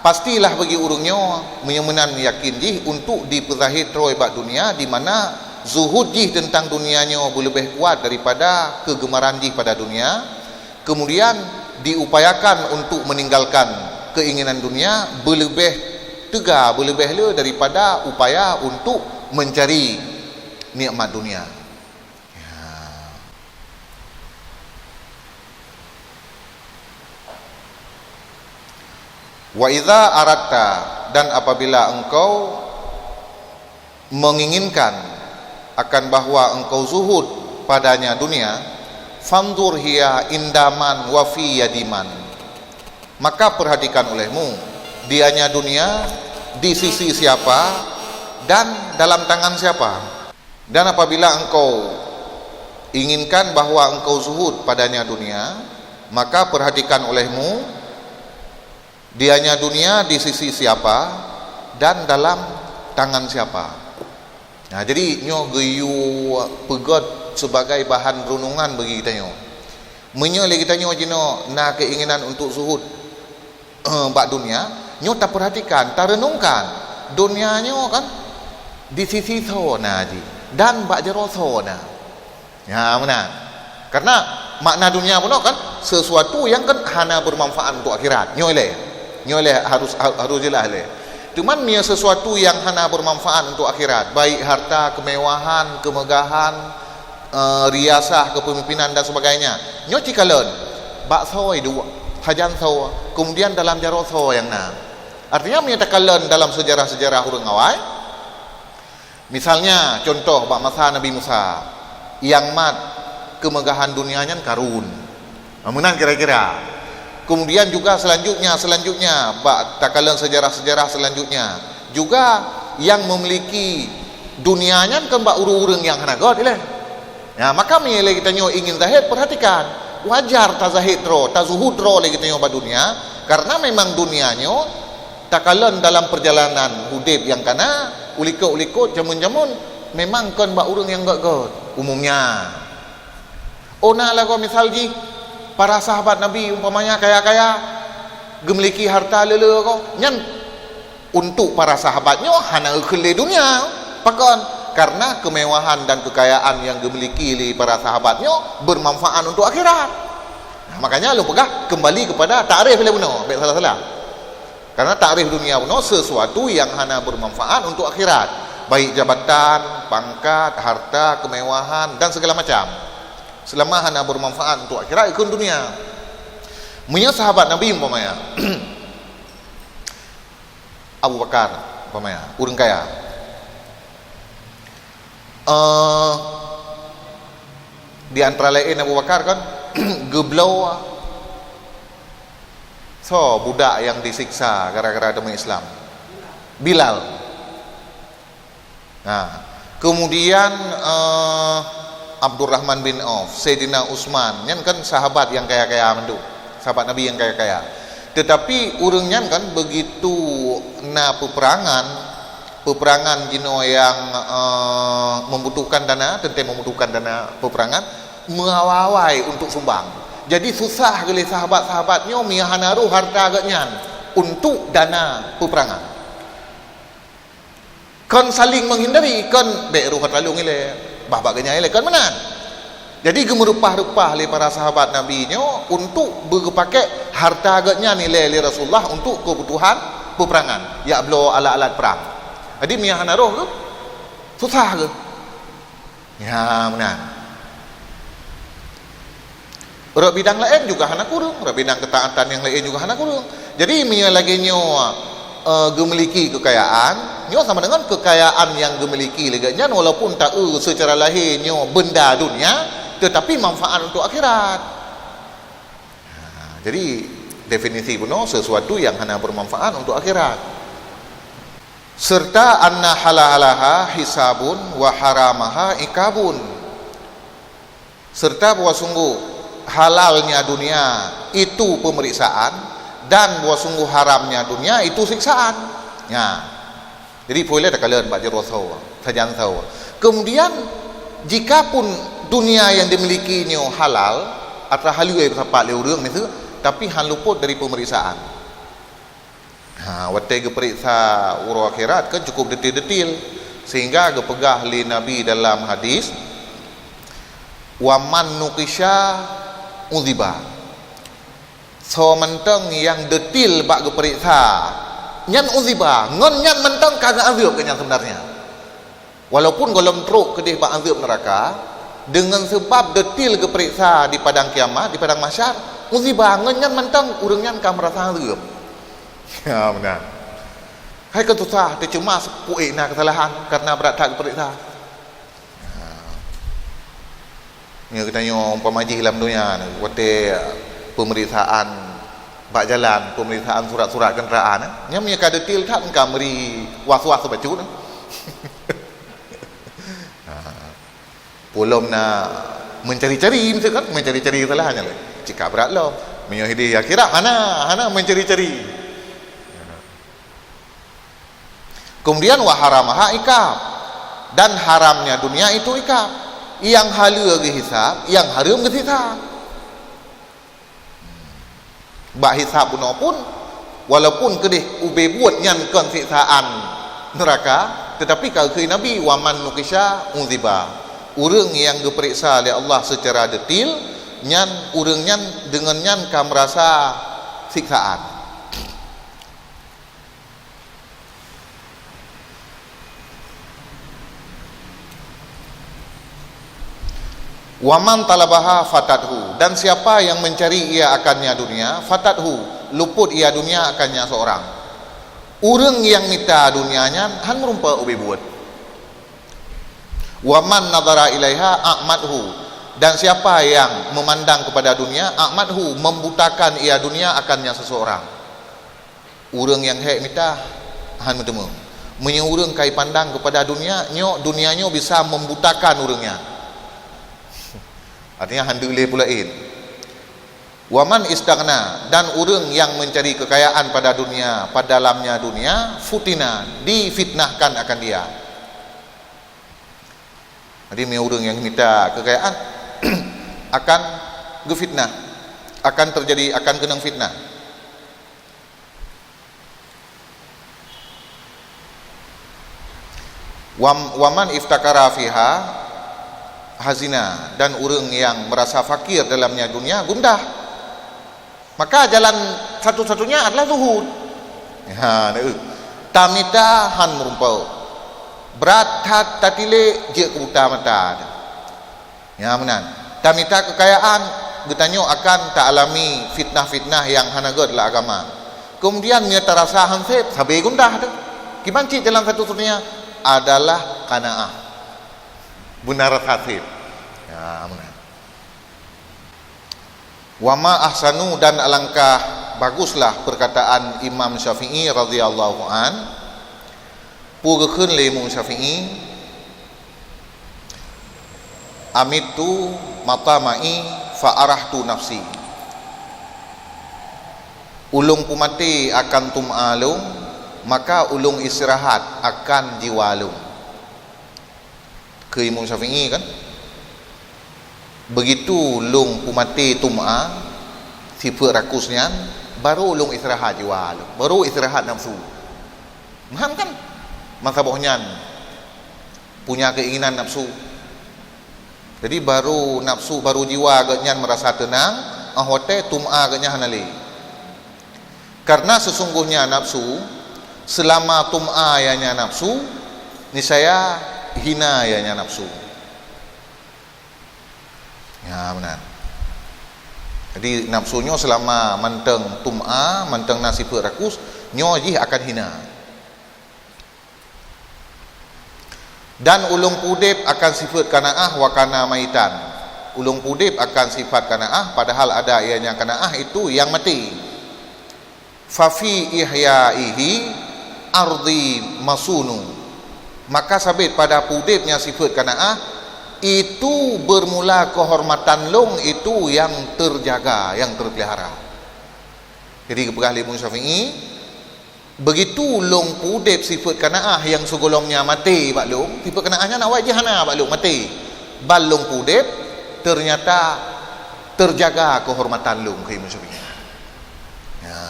pastilah bagi ureuëng nyoe, meunyoe meunan yakin jih, untuk dipeuzahid droe bak dunia, di mana zuhud jih teuntang dunia nyoe beuleubeh kuat daripada keugeumaran jih pada dunia, kemudian diupayakan untuk meninggalkan keinginan dunia beuleubeh teuga, beuleubeh le daripada upaya untuk mencari nikmat dunia. Ya. Wa idza aradta, dan apabila engkau menginginkan akan bahwa engkau zuhud padanya dunia, fanzur hiya inda man wa fi yadi man. Maka perhatikan olehmu, dianya dunia di sisi siapa dan dalam tangan siapa. Dan apabila engkau inginkan bahwa engkau zuhud padanya dunia, maka perhatikan olehmu, dianya dunia di sisi siapa dan dalam tangan siapa. Nah, jadi nyoe geuyue peugét sebagai bahan renungan bagi geutanyoe. Meunyoe lé geutanyoe jinoe na keinginan untuk zuhud bak dunia, nyoe tapeurhatikan, tarenungkan. Dunia nyoe kan di sisi soe na jih dan bak jaroe soe na. Ya, meunan. Karena makna dunia bunoe kan sesuatu yang kan hana bermanfaat untuk akhirat. Nyoe lé. Nyoe lé harus, harus jelas lé. Cuman meunyoe sesuatu yang hana bermanfaat untuk akhirat, baik harta, kemewahan, kemegahan, eh, riasah, kepemimpinan dan sebagainya. Nyoe cikalon bak soe duek, sajan soe, kemudian dalam jaroe soe nyang na. Artinya, meunyoe takalon dalam sejarah-sejarah ureuëng awai, misalnya, contoh bak masa Nabi Musa, nyang mat kemegahan dunia nyan Karun. Nah, meunan kira-kira. Kemudian juga selanjutnya, selanjutnya, bak takalon sejarah-sejarah selanjutnya, juga yang memiliki dunia nyan kan bak ureuëng-ureuëng nyang hana göt ilée. Ya, maka meunyoe lé geutanyoe ingin zahid, perhatikan. Wajar tazahid droe, tazuhud droe lé geutanyoe bak dunia, karena memang dunia nyoe takalon dalam perjalanan udeb nyang kana, ulikot-ulikot, jameun-jameun, memang kon bak ureuëng nyang göt-göt umumnya. Oh, na lagoe misal jih, para sahabat Nabi umpamanya kaya-kaya, geumiliki harta le-le ko, nyan untuk para sahabat nyoe hana geukheun lé dunia. Pakon? Karena kemewahan dan kekayaan yang geumiliki lé para sahabat nyoe bermanfaat untuk akhirat. Nah, makanya lôn peugah kembali kepada takrif lé bunoe, bék salah-salah. Karena takrif dunia bunoe sesuatu yang hana bermanfaat untuk akhirat, baik jabatan, pangkat, harta, kemewahan, dan segala macam. Selama hana bermanfaat untuk akhirat, ikon dunia. Meunyoe sahabat Nabi umpamanya, Abu Bakar umpamanya, ureuëng kaya. Eh, di antara laén Abu Bakar kan geubloe soe budak nyang disiksa gara-gara teumé Islam? Bilal. Nah, kemudian, eh, Abdurrahman bin Auf, Saidina Utsman, nyan kan sahabat nyang kaya-kaya mandum, sahabat Nabi nyang kaya-kaya. Tetapi ureuëng nyan kan begitu na peperangan, peperangan jinoe nyang, eh, membutuhkan dana, teuntée membutuhkan dana peperangan, meuawai-awai untuk sumbang. Jadi susah lé sahabat-sahabat nyoe meunyoe hana roh harta geuh nyan. untuk dana peperangan. Kon saling menghindari, kon bèk rôh atra lôn ilèe, bah bak geuhnyan ilèe, kon meunan. Jadi geumeurupah-rupah lé para sahabat Nabi nyoe untuk beugeupakèk harta geuhnyan ilèe lé Rasulullah untuk keubutuhan peperangan, jak bloe alat-alat prang. Jadi meunyo hana rôh geuh, susah geuh. Ya, meunan. Rot bidang laén juga hana kureueng, rot bidang keutaatan nyang laén juga hana kureueng. Jadi meunyoe lagèe nyoe, eh, geumiliki keukayaan, nyoe sama dengan keukayaan nyang geumiliki lé geuhnyan, walaupun taeu seucara lahé nyoe benda dunia, tetapi manfaat untuk akhirat. Ha, jadi definisi bunoe sesuatu yang hana bermanfaat untuk akhirat. Serta anna halalaha hisabun wa haramaha ikabun. Serta bahwa sungguh halalnya dunia itu pemeriksaan, dan bahwa sungguh haramnya dunia itu siksaan. Nya. Jadi, peue lé takalon bak jaroe sawa, sajan sawa. Kemudian, jikapun dunia yang dimiliki nyoe halal, atra haleue sapat lé ureueng miseue, tapi han luput dari pemeriksaan. Ha, watèe geupeuriksa uroe akhirat kan cukup detil-detil, sehingga geupeugah lé Nabi dalam hadis, "Wa man nuqisya udziba." Soe mantong nyang detil bak geupeuriksa, nyan udziba, ngon nyan mantong ka geuazeueb geuhnyan sebenarnya. Walaupun gohlom trok keudeh bak azeueb neuraka, deungon seubab detil geupeuriksa di padang kiamat, di padang mahsyar, udziba, ngon nyan mantong ureueng nyan ka meurasa azeueb. Ya, meunan. Hai kan susah, teuceumas, peue na keusalahan, karena brat that geupeuriksa. Nyoe geutanyoe umpama jih lam donya, watèe pemeriksaan bak jalan, pemeriksaan surat-surat kenderaan, nyan meunyo ka detil that, ka meuri was-was bacut. Ha. Peulom na mencari-cari, miseue kan, mencari-cari salah nyan lé. Cit ka brat lom. Meunyo hideh akhirat, hana, hana mencari-cari. Kemudian, wa haramaha ikab, dan haramnya dunia itu ikab, nyang haleue geuhisab, nyang hareuem geusiksa. Bak hisab bunoe pun, walaupun keudeh ubé buet nyan kon siksaan neuraka, tetapi ka geukheun Nabi, "Wa man nuqisya udziba." Ureueng nyang geupeuriksa lé Allah seucara detil, nyan ureueng nyan deungon nyan ka meurasa siksaan. "Wa man talabaha fatathu," dan siapa yang mencari ia akannya dunia, fatathu, luput ia dunia akannya seorang. Ureueng nyang mita dunia nyan han meurumpok ubé buet. "Wa man nadhara ilaiha a'mathu," dan siapa yang memandang kepada dunia, a'mathu, membutakan ia dunia akannya seseorang. Ureueng nyang hék mita han meuteumé. Meunyoe ureueng ka jipandang keupada dunia, nyoe, dunia nyoe bisa membutakan ureueng nyan. Artinya, han deuh lé peue laén. "Wa man istaghna," dan ureueng nyang mencari kekayaan pada dunia, pada dalamnya dunia, futina, difitnahkan akan dia. Jadi, meunyoe ureueng nyang mita kekayaan akan geufitnah, akan terjadi, akan keunong fitnah. "Wa, wa man iftakara fiha hazina," dan ureueng nyang merasa fakir dalamnya dunia, gundah. Maka jalan satu-satunya adalah zuhud. Ha, na, tamita han meurumpok. Brat that tatilék jeuet keu buta mata. Ya, meunan. Tamita kekayaan, geutanyoe akan taalami fitnah-fitnah nyang hana gèt lam agama. Kemudian, meunyoe tarasa han sép, sabé gundah teuh. Kiban cit jalan satu-satunya adalah qanaah. Beuna rasa sép. Ya, meunan. "Wa ma ahsanu," dan alangkah baguslah perkataan Imam Syafi'i radhiyallahu an. Peue geukheun lé Imam Syafi'i, "Amittu matama'i fa arahtu nafsi." Ulôn peumaté akan tum'a lôn, maka ulôn istirahat akan jiwa lôn. Kheun Imam Syafi'i kan, "Begitu lôn peumaté tum'a, sifeuet rakus nyan, baru lôn istirahat jiwa lôn, baru istirahat nafsu. Paham kan? Masa boh nyan punya keinginan nafsu. Jadi baru nafsu, baru jiwa geuh nyan merasa tenang, ah watèe tum'a geuh nyan hana lé. Karena sesungguhnya nafsu, selama tum'a ianya nafsu, niscaya hina ianya nafsu. Ya, benar. Jadi nafsu nyoe selama mantong tum'a, mantong na sifeuet rakus, nyoe jih akan hina. Dan ulôn peuudép akan sifeuet qanaah wa kana maitan. Ulôn peuudép akan sifat qanaah, padahal ada ianya qanaah itu yang mati. Fa fi ihyaihi ardi masunu. Maka sabit pada peuudépnya sifeuet qanaah, itu bermula kehormatan lôn itu yang terjaga, yang terpelihara. Jadi geupeugah lé Imam Syafi'i, begitu lôn peuudép sifeuet qanaah yang sigohlom nyan maté bak lôn, sifeuet qanaah nyan awai jih hana bak lôn, maté. Ban lôn peuudép, ternyata terjaga kehormatan lôn, kheun Imam Syafi'i. Ya.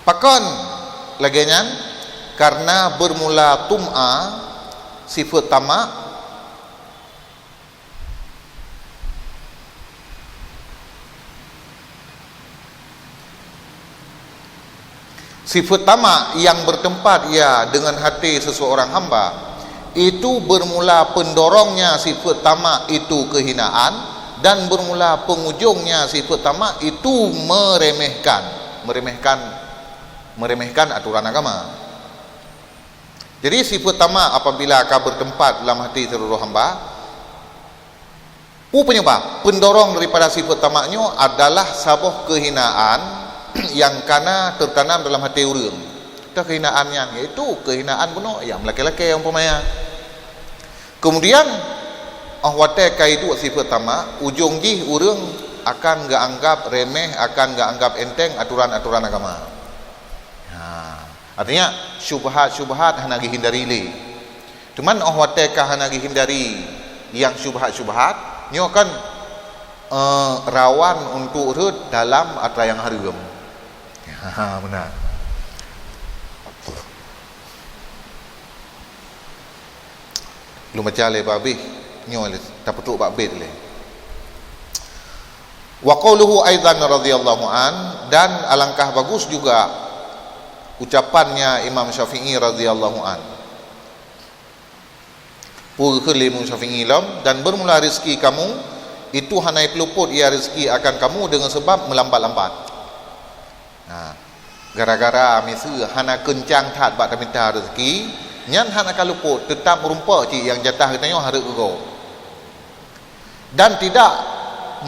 Pakon lagèe nyan? Karena bermula tum'a, sifeuet tamak, sifeuet tamak yang bertempat ia dengan hati seseorang hamba, itu bermula pendorongnya sifeuet tamak itu kehinaan, dan bermula pengujungnya sifeuet tamak itu meremehkan, meremehkan, meremehkan aturan agama. Jadi sifeuet tamak apabila ka bertempat dalam hati seluruh hamba, peue penyebab? Pendorong daripada sifeuet tamak nyoe adalah saboh kehinaan yang kana tertanam dalam hati ureueng. Teuh kehinaan nyan, yaitu kehinaan bunoe, nyang meulakèe-lakèe umpamanya. Kemudian, oh watèe ka iduek sifeuet tamak, ujong jih ureueng akan geuanggap remeh, akan geuanggap enteng aturan-aturan agama. Ha, artinya syubhat-syubhat hana geuhindari lé. Cuman oh watèe ka hana geuhindari nyang syubhat-syubhat, nyoe kan, eh, rawan untuk rhot dalam atra nyang hareuem. Ha, beuna. Lôn baca lé babeh nyoe lé, tapeutrok bak bét lé. Wa qauluhu aidan radhiyallahu an, dan alangkah bagus juga ucapannya Imam Syafi'i radhiyallahu an. Peue geukheun lé Imam Syafi'i lom, dan bermula rezeki kamu, itu hana ipeuleupot ia rezeki akan kamu dengan sebab meulambat-lambat. Nah, gara-gara miseue hana keuncang that bak tamita rezeki, nyan hana ka leupot, teutab meurumpok cit nyang jatah geutanyoe hareuet geugoe. Dan tidak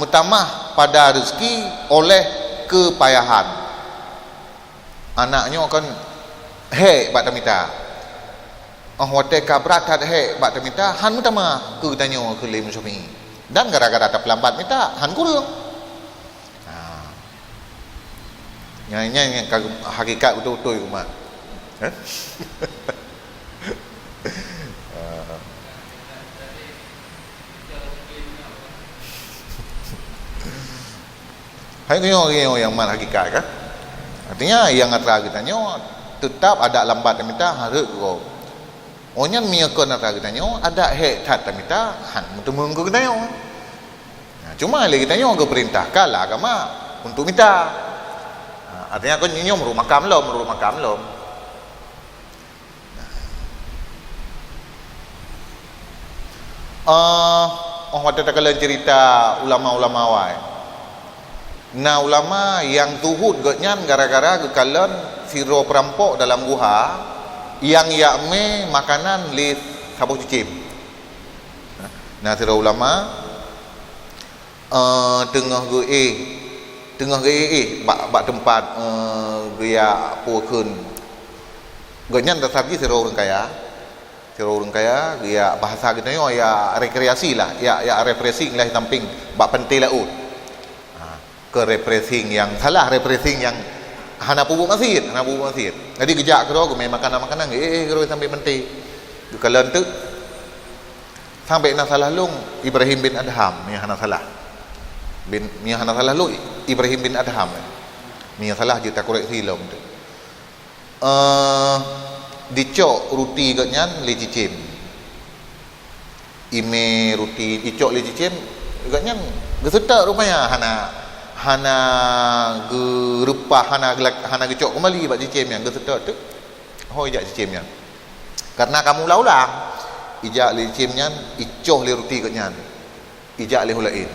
meutamah pada rezeki oleh keupayahan. Anak nyoe kan hék bak tamita. Oh watèe ka brat that hék bak tamita, han meutamah keu geutanyoe keu lé Imam Syafi'i. Dan gara-gara tapeulambat mita, han kureueng. Ha. Nyan, nyan, nyan ka hakikat beutôi-beutôi umat. Eh? Ah. Hai nyoe, nyoe nyang mat hakikat kan? Artinya, nyang atra geutanyoe teutap adak lambat tamita hareuet geugoe. Oh nyan meunyoe kon atra geutanyoe, adak hék that tamita, han meuteumeung keu geutanyoe. Nah, cuma lé geutanyoe geupeurintahkan lé agama untuk mita. Nah, artinya kon nyoe meureuek makam lom, meureuek makam lom. Eh, oh watèe takalon cerita ulama-ulama awai. Na ulama nyang zuhud gobnyan gara-gara geukalon sidroe peurampok dalam guha nyang jak mé makanan lé saboh cicém. Na sidroe ulama, eh, teungoh geuéh, teungoh geuéh-éh bak, bak teumpat, eh, geujak peue kheun. Gobnyan dasar jih sidroe ureueng kaya. Sidroe ureueng kaya, geujak bahasa geutanyoe jak rekreasi lah, jak, jak refreshing lah di samping bak pantai laôt. Ha, keu refreshing nyang salah, refreshing nyang hana peubuet maksiet, hana peubuet maksiet. Jadi geujak keudroe geumé makanan-makanan, geuéh-éh keudroe di samping pantai. Geukalon teuk. Sampai na salah lôn Ibrahim bin Adham, meunyo hana salah. Bin, meunyo hana salah lôn Ibrahim bin Adham. Meunyo salah jeuet takoreksi lom tu. Eh, dicok ruti geuh nyan lé cicém. Imé ruti dicok lé cicém, geuh nyan geuseutôt rupanya hana, hana geureupah, hana geulak-, hana geucok keumbali bak cicém nyan, geuseutôt teuk. Ho ijak cicém nyan. Karena ka meuulang-ulang, ijak lé cicém nyan, icoh lé ruti geuh nyan, ijak lé ho laén.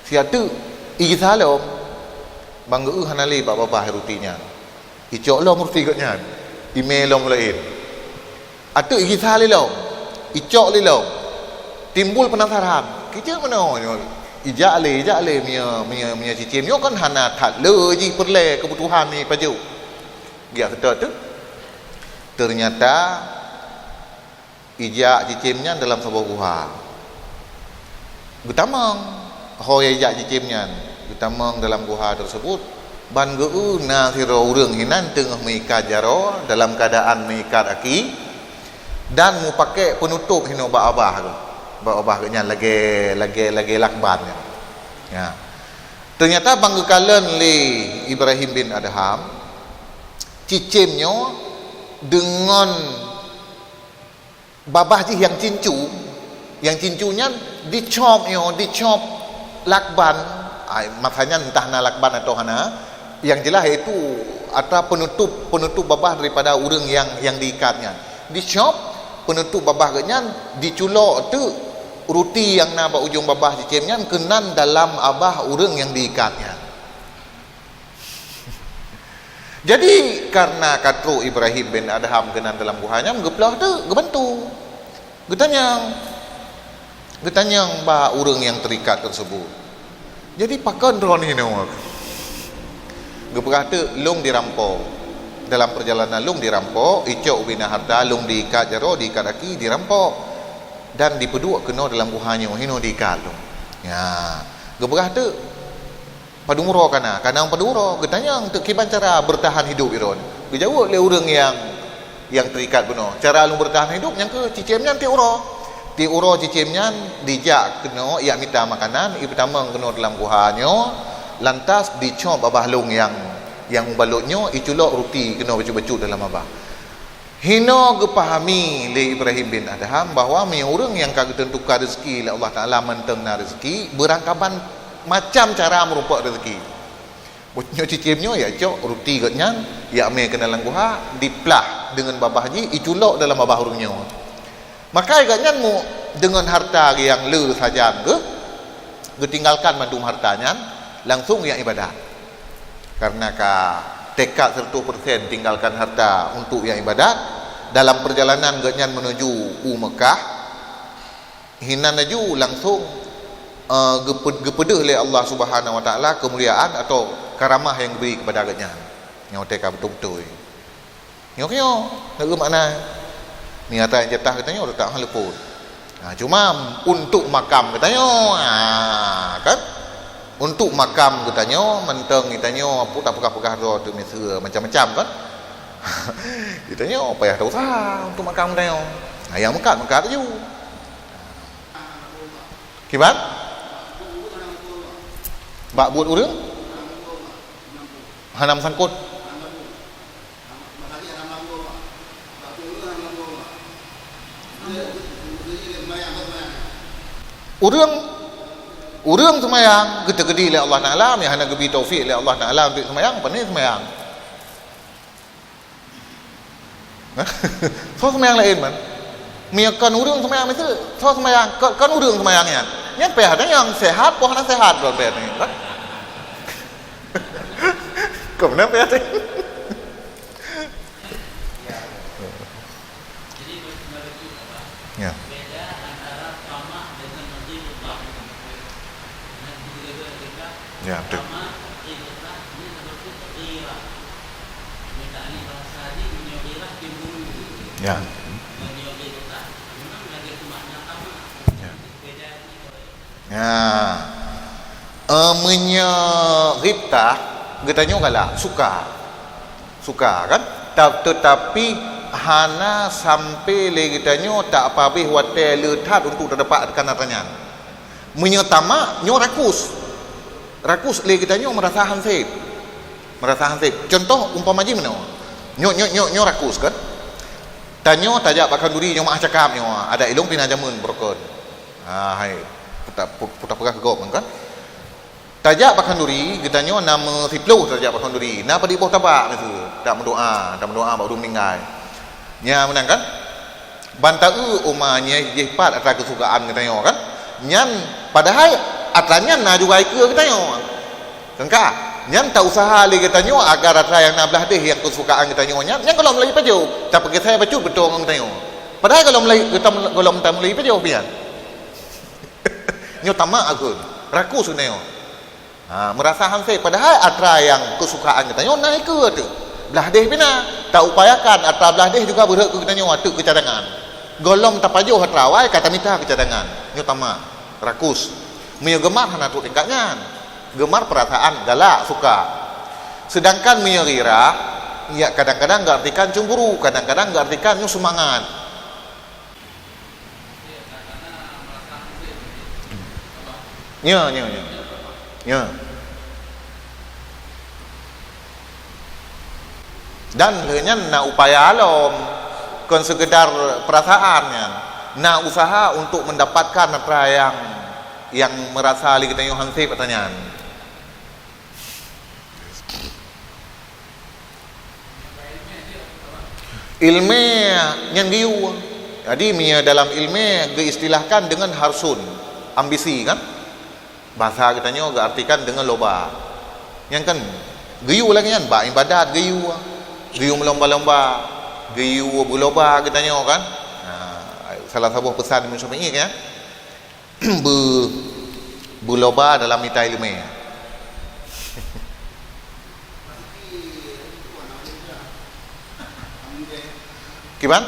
Siat teuk, igisa lom, ban geu-eu hana lé bak babah ruti nyan. Icok lom ruti geuh nyan, imé lom ho laén. Ateueh igisa lé lom, icok lé lom. Timbul penasaran, "Kijeuet meunoe nyoe?" Ijak lé, ijak lé, meunyo, meunyo, meunyo cicém nyoe kan hana that le jih peureulée keubutuhan ipajoh. Geujak seutôt teuk. Teunyata ijak cicém nyan dalam saboh guha. Geutamong ho ijak cicém nyan, geutamong dalam guha tersebut, ban geu-eu na sidroe ureuëng hinan teungoh meuikat jaroe dalam keuadaan meuikat aki dan meupaké peunutôp hinoe bak babah geuh. Bak babah geuh nyan lagée, lagée, lagée lakban nyan. Ya. Teunyata ban geukalon lé Ibrahim bin Adham, cicém nyoe deungon babah jih nyang cincu, nyang cincu nyan dicop nyoe, dicop lakban. Ai, masa nyan entah na lakban atawa hana. Yang jelas yaitu atra penutup, penutup babah daripada ureuëng yang, yang diikat nyan. Dicop penutup babah geuh nyan, diculok teuk ruti nyang na bak ujong babah cicém nyan keunan dalam babah ureuëng nyang diikat nyan. Jadi, karena ka trok Ibrahim bin Adham keunan dalam guha nyan, geuploh teuk, geubantu. Geutanyong, geutanyong bak ureuëng nyang terikat tersebut, "Jadi, pakon droeneuh inoe?" Geupeugah teuk, "Lôn dirampok. Dalam perjalanan lôn dirampok, icok ubena harta, lôn diikat jaroe, diikat aki, dirampok. Dan dipeuduek keunoe dalam guha nyoe, hinoe diikat lôn." Ya, geupeugah teuk, "Padum uroe kana?" "Kana padum uroe?" Geutanyong teuk kiban cara bertahan hidup droeneuh. Geujaweueb lé ureuëng nyang, nyang terikat bunoe, "Cara lôn bertahan hidup nyang keuh cicém nyan tieb uroe. Tieb uroe cicém nyan dijak keunoe, ijak mita makanan, ipeutamong keunoe dalam guha nyoe, lantas dicop babah lôn nyang, nyang mubalot nyoe, iculok ruti keunoe bacut-bacut dalam babah." Hinoe geupahami lé Ibrahim bin Adham bahwa meunyoe ureuëng nyang ka geuteuntukan rezeki lé Allah Taala mantong na rezeki, beurangkaban macam cara meurumpok rezeki. Nyoe cicém nyoe ijak cok ruti geuh nyan, ijak mé keunan lam guha, diplah deungon babah jih, iculok dalam babah ureuëng nyoe. Maka geuh nyan mu-, deungon harta nyang le sajan geuh, geutinggalkan mandum harta nyan, langsung ijak ibadat. Karena ka tekad seratus persen tinggalkan harta untuk ijak ibadat, dalam perjalanan geuh nyan menuju u Mekah, hinan laju langsung, eh, geupe-, geupeudeuh lé Allah Subhanahu Wa Taala keumuliaan atau karamah nyang geubri kepada geuh nyan. Nyoe teuka beutôi-beutôi. Nyoe, nyoe, nyoe makna. Nyata nyang jatah geutanyoe, teutak hana luput. Ha, cuma untuk makam geutanyoe, ha, kan? Untuk makam geutanyoe, mantong geutanyoe, peugah-peugah droe teumiseue macam-macam, kan? Geutanyoe payah tausaha untuk makam geutanyoe. Ha, nyang meukat, meukat laju. Kiban? Bak buet ureuëng? Hana meusangkot. Ureuëng, ureuëng seumayang, geuteukeudi lé Allah Taala, meunyo hana geubri taufik lé Allah Taala untuk seumayang, pane seumayang. Soe seumayang laén man? Meunyo kon ureuëng seumayang miseue, soe seumayang, kon, kon ureuëng seumayang nyan. Nyan payah tanyong, sehat poh hana sehat, kon payah tanyong, kan? Kon meunan payah tanyong. Ya. Ya, betul. Ya. Ya. Ya. Eh, meunyoe ghibtah, geutanyoe galak, suka. Suka, kan? Ta-, tetapi Hana sampai lé geutanyoe tapabéh watée le that untuk teudapat keunan nyan. Meunyoe tamak, nyoe rakus. Rakus lé geutanyoe meurasa hanseb. Meurasa hanseb. Contoh umpama jih meunoe. Nyoe, nyoe, nyoe, nyoe rakus kan? Tanyoe tajak bak khanduri nyoe meuah cakap nyoe. Adak ilong pih na jameun beurokon. Ha, hai. Puta, pu-, puta peugah keu gob kan? Tajak bak khanduri, geutanyoe na meusiplôh tajak bak khanduri. Na padub boh tabak miseue. Tak meudoa, tak meudoa bak ureuëng meninggai. Nya meunan kan? Ban taeu uma nyeh jih pat atra keusukaan geutanyoe kan? Nyan padahai atra nyan na juga ikeue geutanyoe. Teuka, nyan ta usaha lé geutanyoe agar atra nyang na blaih deh nyang keusukaan geutanyoe nyan, nyan gohlom lagi pajoh. Tapeugisa bacut beutôi ngon geutanyoe. Padahai gohlom lagi, geutam-, gohlom tam lagi pajoh pian. Nyoe tamak ageun, rakus geutanyoe. Ha, meurasa hanseb, padahai atra nyang keusukaan geutanyoe na ikeue teuh. Blaih deh pih na, ta upayakan atra blaih deh juga beurhot keu geutanyoe ateueh keucadangan. Gohlom tapajoh atra awai ka tamita keucadangan. Nyoe tamak, rakus. Meunyoe geumar hana trok tingkat nyan. Geumar peurasaan galak, suka. Sedangkan meunyoe ghirah, ya kadang-kadang geuartikan cemburu, kadang-kadang geuartikan nyoe seumangat. Nyo, nyo, nyo. Nyo. Dan lheueh nyan na upaya lom, kon sekedar perasaan nyan. Na usaha untuk mendapatkan atra nyang, nyang merasa lé geutanyoe hanseb atra nyan. Ilmé nyan geuyue. Jadi, meunyoe dalam ilmé geuistilahkan deungon harsun, ambisi, kan? Bahasa geutanyoe geuartikan deungon loba. Nyan kan geuyue lagée nyan, bak ibadat geuyue, geuyue meulomba-lomba, geuyue beuloba geutanyoe, kan? Nah, salah saboh peusan Imam Syafi'i, kan? Beu-, beuloba dalam mita ileumé. Kiban?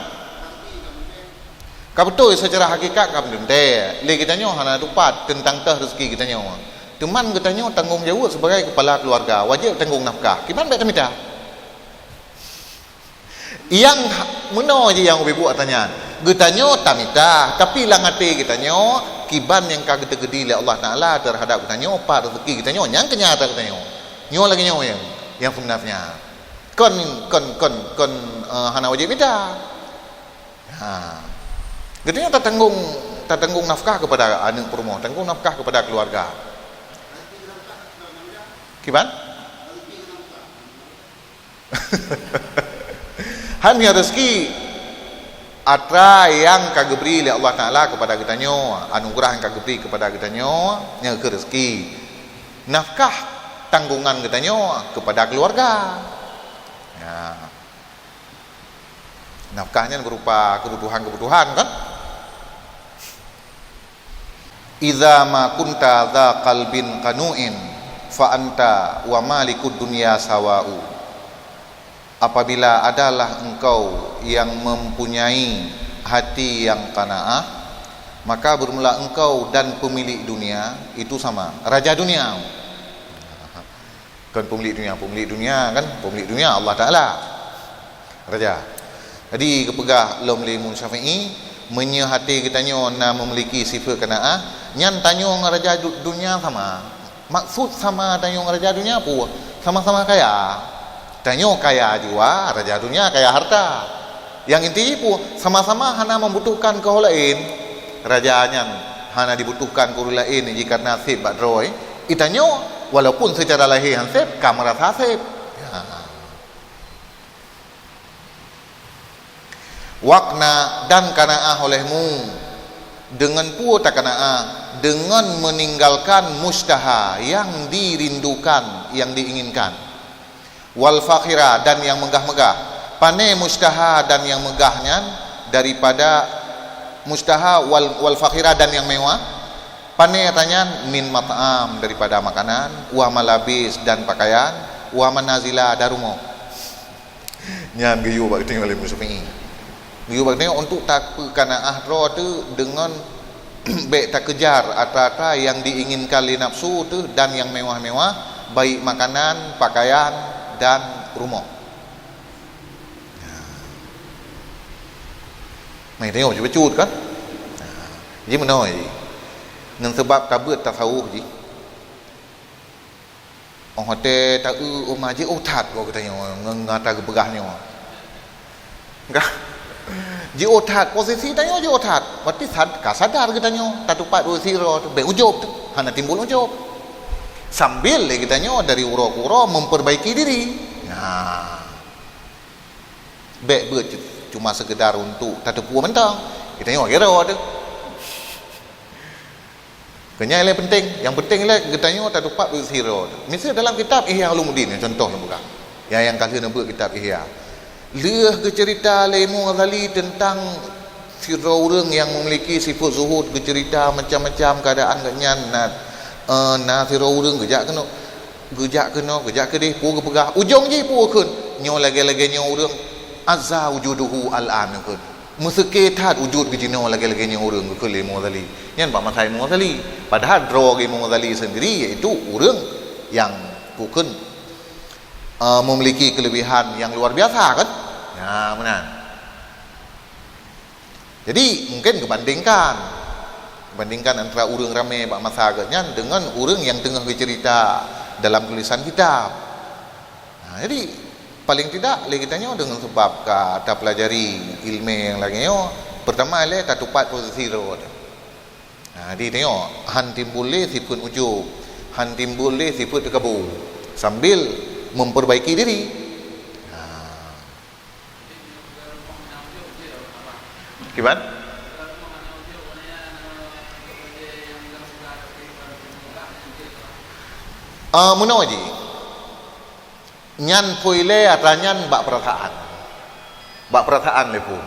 Ka beutôi, seucara hakikat ka meuteuntée. Lé geutanyoe hana tupat teuntang teuh rezeki geutanyoe. Teuma geutanyoe tanggong jaweueb sibagai keupala keuluwarga, wajéb tanggong nafkah. Kiban bék tamita. Nyang ha-, meunoe jih nyang ubé buet atra nyan. Geutanyoe tamita, tapi lam até geutanyoe, kiban nyang ka geuteukeudi lé Allah Taala teuhadab geutanyoe, pat rezeki geutanyoe, nyang keu nyan atra geutanyoe. Nyoe lagée nyoe nyang, nyang seubeunar nyan. Kon, kon, kon, kon, eh, hana wajéb mita. Ha. Geutanyoe tatanggong, tatanggong nafkah keupada aneuëk peurumoh, tanggong nafkah keupada keuluwarga. Kiban? Han nyan rezeki atra nyang ka geubri lé Allah Taala keupada geutanyoe, anugeurah nyang ka geubri keupada geutanyoe, nyan keuh rezeki. Nafkah tanggongan geutanyoe keupada keuluwarga. Ya. Nafkah nyan beurupa keubutuhan-keubutuhan, kan? "Idza ma kunta dza qalbin qanu'in, fa anta wa malikud dunya sawa'u." Apabila adalah engkau yang mempunyai hati yang qanaah, maka bermula engkau dan pemilik dunia itu sama, raja dunia. Kon peumilék dunia, peumilék dunia kan, peumilék dunia Allah Taala. Raja. Jadi geupeugah lom lé Imam Syafi'i, meunyoe até geutanyoe na memiliki sifat qanaah, nyan tanyoe ngon raja du-, dunia sama. Maksud sama tanyoe ngon raja dunia peue? Sama-sama kaya. Tanyoe kaya jiwa, raja dunia kaya harta. Nyang inti peue? Sama-sama hana membutuhkan keu ureuëng laén. Raja nyan hana dibutuhkan keu ureuëng laén jih karena seb bak droe. Geutanyoe, walaupun seucara lahé han seb, ka meurasa seb. Ya. Waqna, dan qanaah olehmu. Deungon peue taqanaah? Deungon meninggalkan musytaha, yang dirindukan, yang diinginkan. Wal fakhira, dan yang megah-megah. Pane musytaha dan yang megah nyan? Daripada musytaha wal, wal fakhira, dan yang mewah. Pane ata nyan? Min mat'am, daripada makanan, wa malabis, dan pakaian, wa manazila, dan rumoh. Nyan geuyue bak geutanyoe lé Imam Syafi'i. Geuyue bak geutanyoe untuk tapeuqanaah droe teuh deungon bék takejar atra-atra nyang diinginkan lé nafsu teuh dan nyang mewah-mewah, baik makanan, pakaian, dan rumoh. Mai teuh bacut kan? Ji meunoe ji. Ngon sabab tabeuet tasawuf ji. Óh watèe ta-eu uma jiôh that goe geutanyoe ngon ata geupeugah nyoe. Ka? Jiôh that, posisi tanyoe jiôh that. Berarti sad-, ka sadar geutanyoe, tatupat ureuëng sidroe tu, bèk ujôb tu, hana timbul ujôb. Sambil lé geutanyoe dari uroe keu uroe memperbaiki diri. Nah. Bèk beuet cu-, cuma sekedar untuk tateupeue mantong. Geutanyoe kira tu. Keu nyan lé penting, nyang penting lé geutanyoe tatupat beuet sidroe. Miseu dalam kitab Ihya Ulumuddin, contoh lôn peugah. Nyang, nyang ka lheueh neubeuet kitab Ihya. Lheueh geuceurita lé Imam Ghazali teuntang sidroe ureuëng nyang memiliki sifat zuhud, geuceurita macam-macam keuadaan geuhnyan, na, eh, na sidroe ureuëng geujak keunoe, geujak keunoe, geujak keudeh, peue geupeugah. Ujong jih peue kheun? Nyoe lagèe-lagèe nyoe ureuëng azza wujuduhu al-an kheun. Meuseuké that wujud geuh jinoe lagèe-lagèe nyoe ureuëng geukheun lé Imam Ghazali. Nyan bak masa Imam Ghazali. Padahal droe geuh Imam Ghazali sendiri yaitu ureuëng nyang kukheun, eh, memiliki kelebihan yang luar biasa kan? Nah, meunan. Jadi, mungkin geubandingkan. Bandingkan antara ureuëng ramé bak masa geuhnyan dengan ureuëng nyang teungoh geuceurita dalam tulisan kitab. Nah, jadi, paling tidak lé geutanyoe deungon sabab ka tapeulajari iéleumé nyang lagèe nyoe, peurtama lé tatupat posisi droe. Nah, jadi tanyoe, han timbul lé sifeuet ujub, han timbul lé sifeuet teukabu, sambil memperbaiki diri. Nah. Kiban? Ah, meunoe jih. Nyan phôn ilée atra nyan bak peurasaan. Bak peurasaan lé phôn.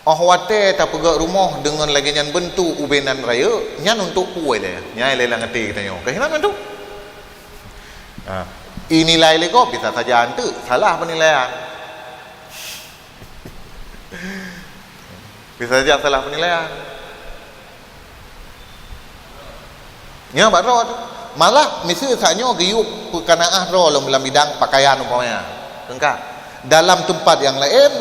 Óh watée tapeugét rumoh deungon lagée nyan beuntuk ubé nan rayeuk, nyan untuk peue ilée? Nyan ilée lam até geutanyoe. Keuhinan mandum. Ha. Inilai lé gob bisa saja anteuk salah peunilaian. Bisa saja salah peunilaian. Nyan bak droe tu. Malah miseue saat nyoe geuyue peukanaah droe lom lam bidang pakaian umpamanya. Teuka. Dalam teumpat nyang laén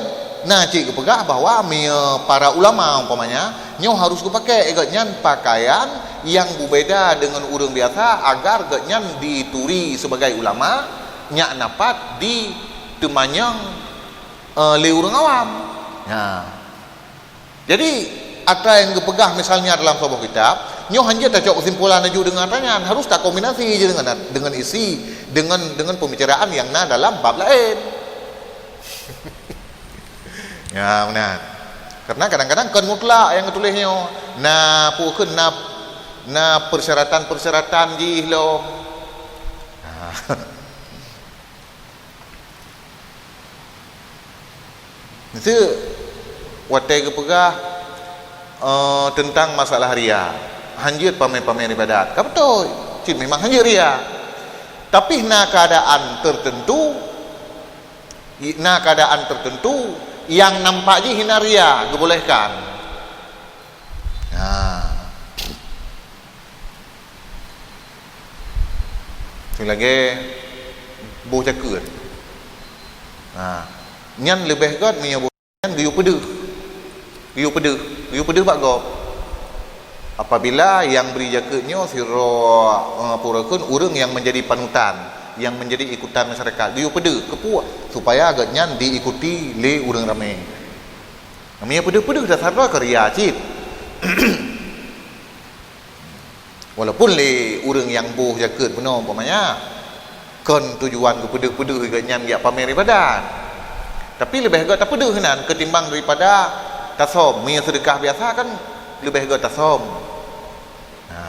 na cit geupeugah bahwa meunyoe para ulama umpamanya nyoe harus geupakai gobnyan pakaian nyang beubeda deungon ureuëng biasa agar gobnyan dituri sibagai ulama, nyak na pat diteumanyong, eh, lé ureuëng awam. Nah. Jadi, atra nyang geupeugah misalnya dalam saboh kitab, nyoe hana jeuet tacok keusimpulan laju deungon atra nyan, harus takombinasi je deungon, deungon isi, deungon, deungon pembicaraan nyang na dalam bab laén. Ya, meunan. Karena kadang-kadang kon mutlak nyang geutuléh nyoe, na peue kheun na, na persyaratan-persyaratan jih lom. Nah. Miseue watée geupeugah, eh, teuntang masalah ria, hana jeuet pamer-pamer ibadat. Ka beutôi, cit memang hana jeuet ria. Tapi na keuadaan tertentu, na keuadaan tertentu nyang nampak jih hina ria geubolehkan. Ha. Lagée boh jakeuet. Ha. Nyan leubeh gét meunyoe boh nyan geuyue peudeuh. Geuyue peudeuh, geuyue peudeuh bak gob. Apabila nyang bri jakeuet nyoe sidroe, eh, peue kheun ureuëng nyang menjadi panutan, nyang menjadi ikutan masyarakat, geuyue peudeuh, keupeue? Supaya gobnyan diikuti lé ureuëng ramé. Meunyoe peudeuh-peudeuh dasar droe keu ria cit. Walaupun lé ureuëng nyang boh jakeuet bunoe umpamanya, kon tujuan geupeudeuh-peudeuh gobnyan jak pamer ibadat. Tapi leubeh gét tapeudeuh nan ketimbang daripada tasöm. Meunyoe seudeukah biasa kan leubeh gét tasöm. Ha.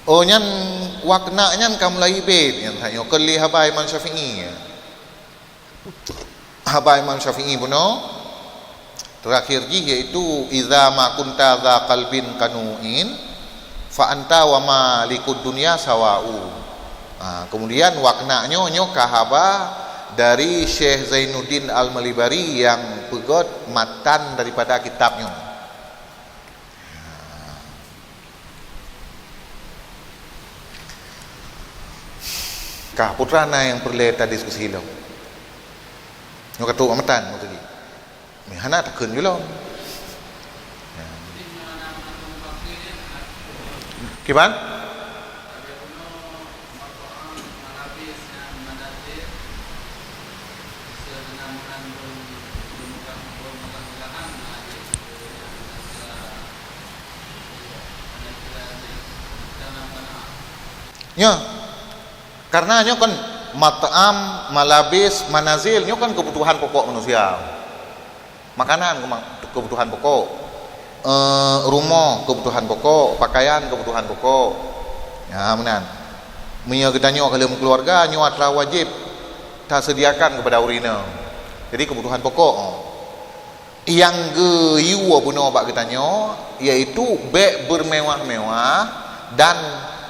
Oh, nyan wakna nyan ka mulai bét nyan, tanyoe keu lé haba Imam Syafi'i. Haba Imam Syafi'i bunoe, terakhir jih yaitu, "Idza ma kunta dza qalbin qanu'in, fa anta wa malikud dunya sawa'u." Ha, kemudian wakna nyoe, nyoe ka haba dari Syekh Zainuddin Al-Malibari nyang peugét matan daripada kitab nyoe. Ka putra na nyang peureulée tadiskusi lom. Nyoe ka trok meutan, nyoe tadi. Meuhana takheun ju lom. Ya. Kiban? Nyoe. Karena nyoe kan mat'am, malabis, manazil, nyoe kan keubutuhan pokok manusia. Makanan keuma-, keubutuhan pokok. Eh, rumoh keubutuhan pokok, pakaian keubutuhan pokok. Ya, meunan. Meunyoe geutanyoe ka lheueh meukeuluwarga, nyoe atra wajéb taseudiakan keupada ureueng inong. Jadi keubutuhan pokok. Nyang geuyue bunoe bak geutanyoe, yaitu bék beumewah-mewah dan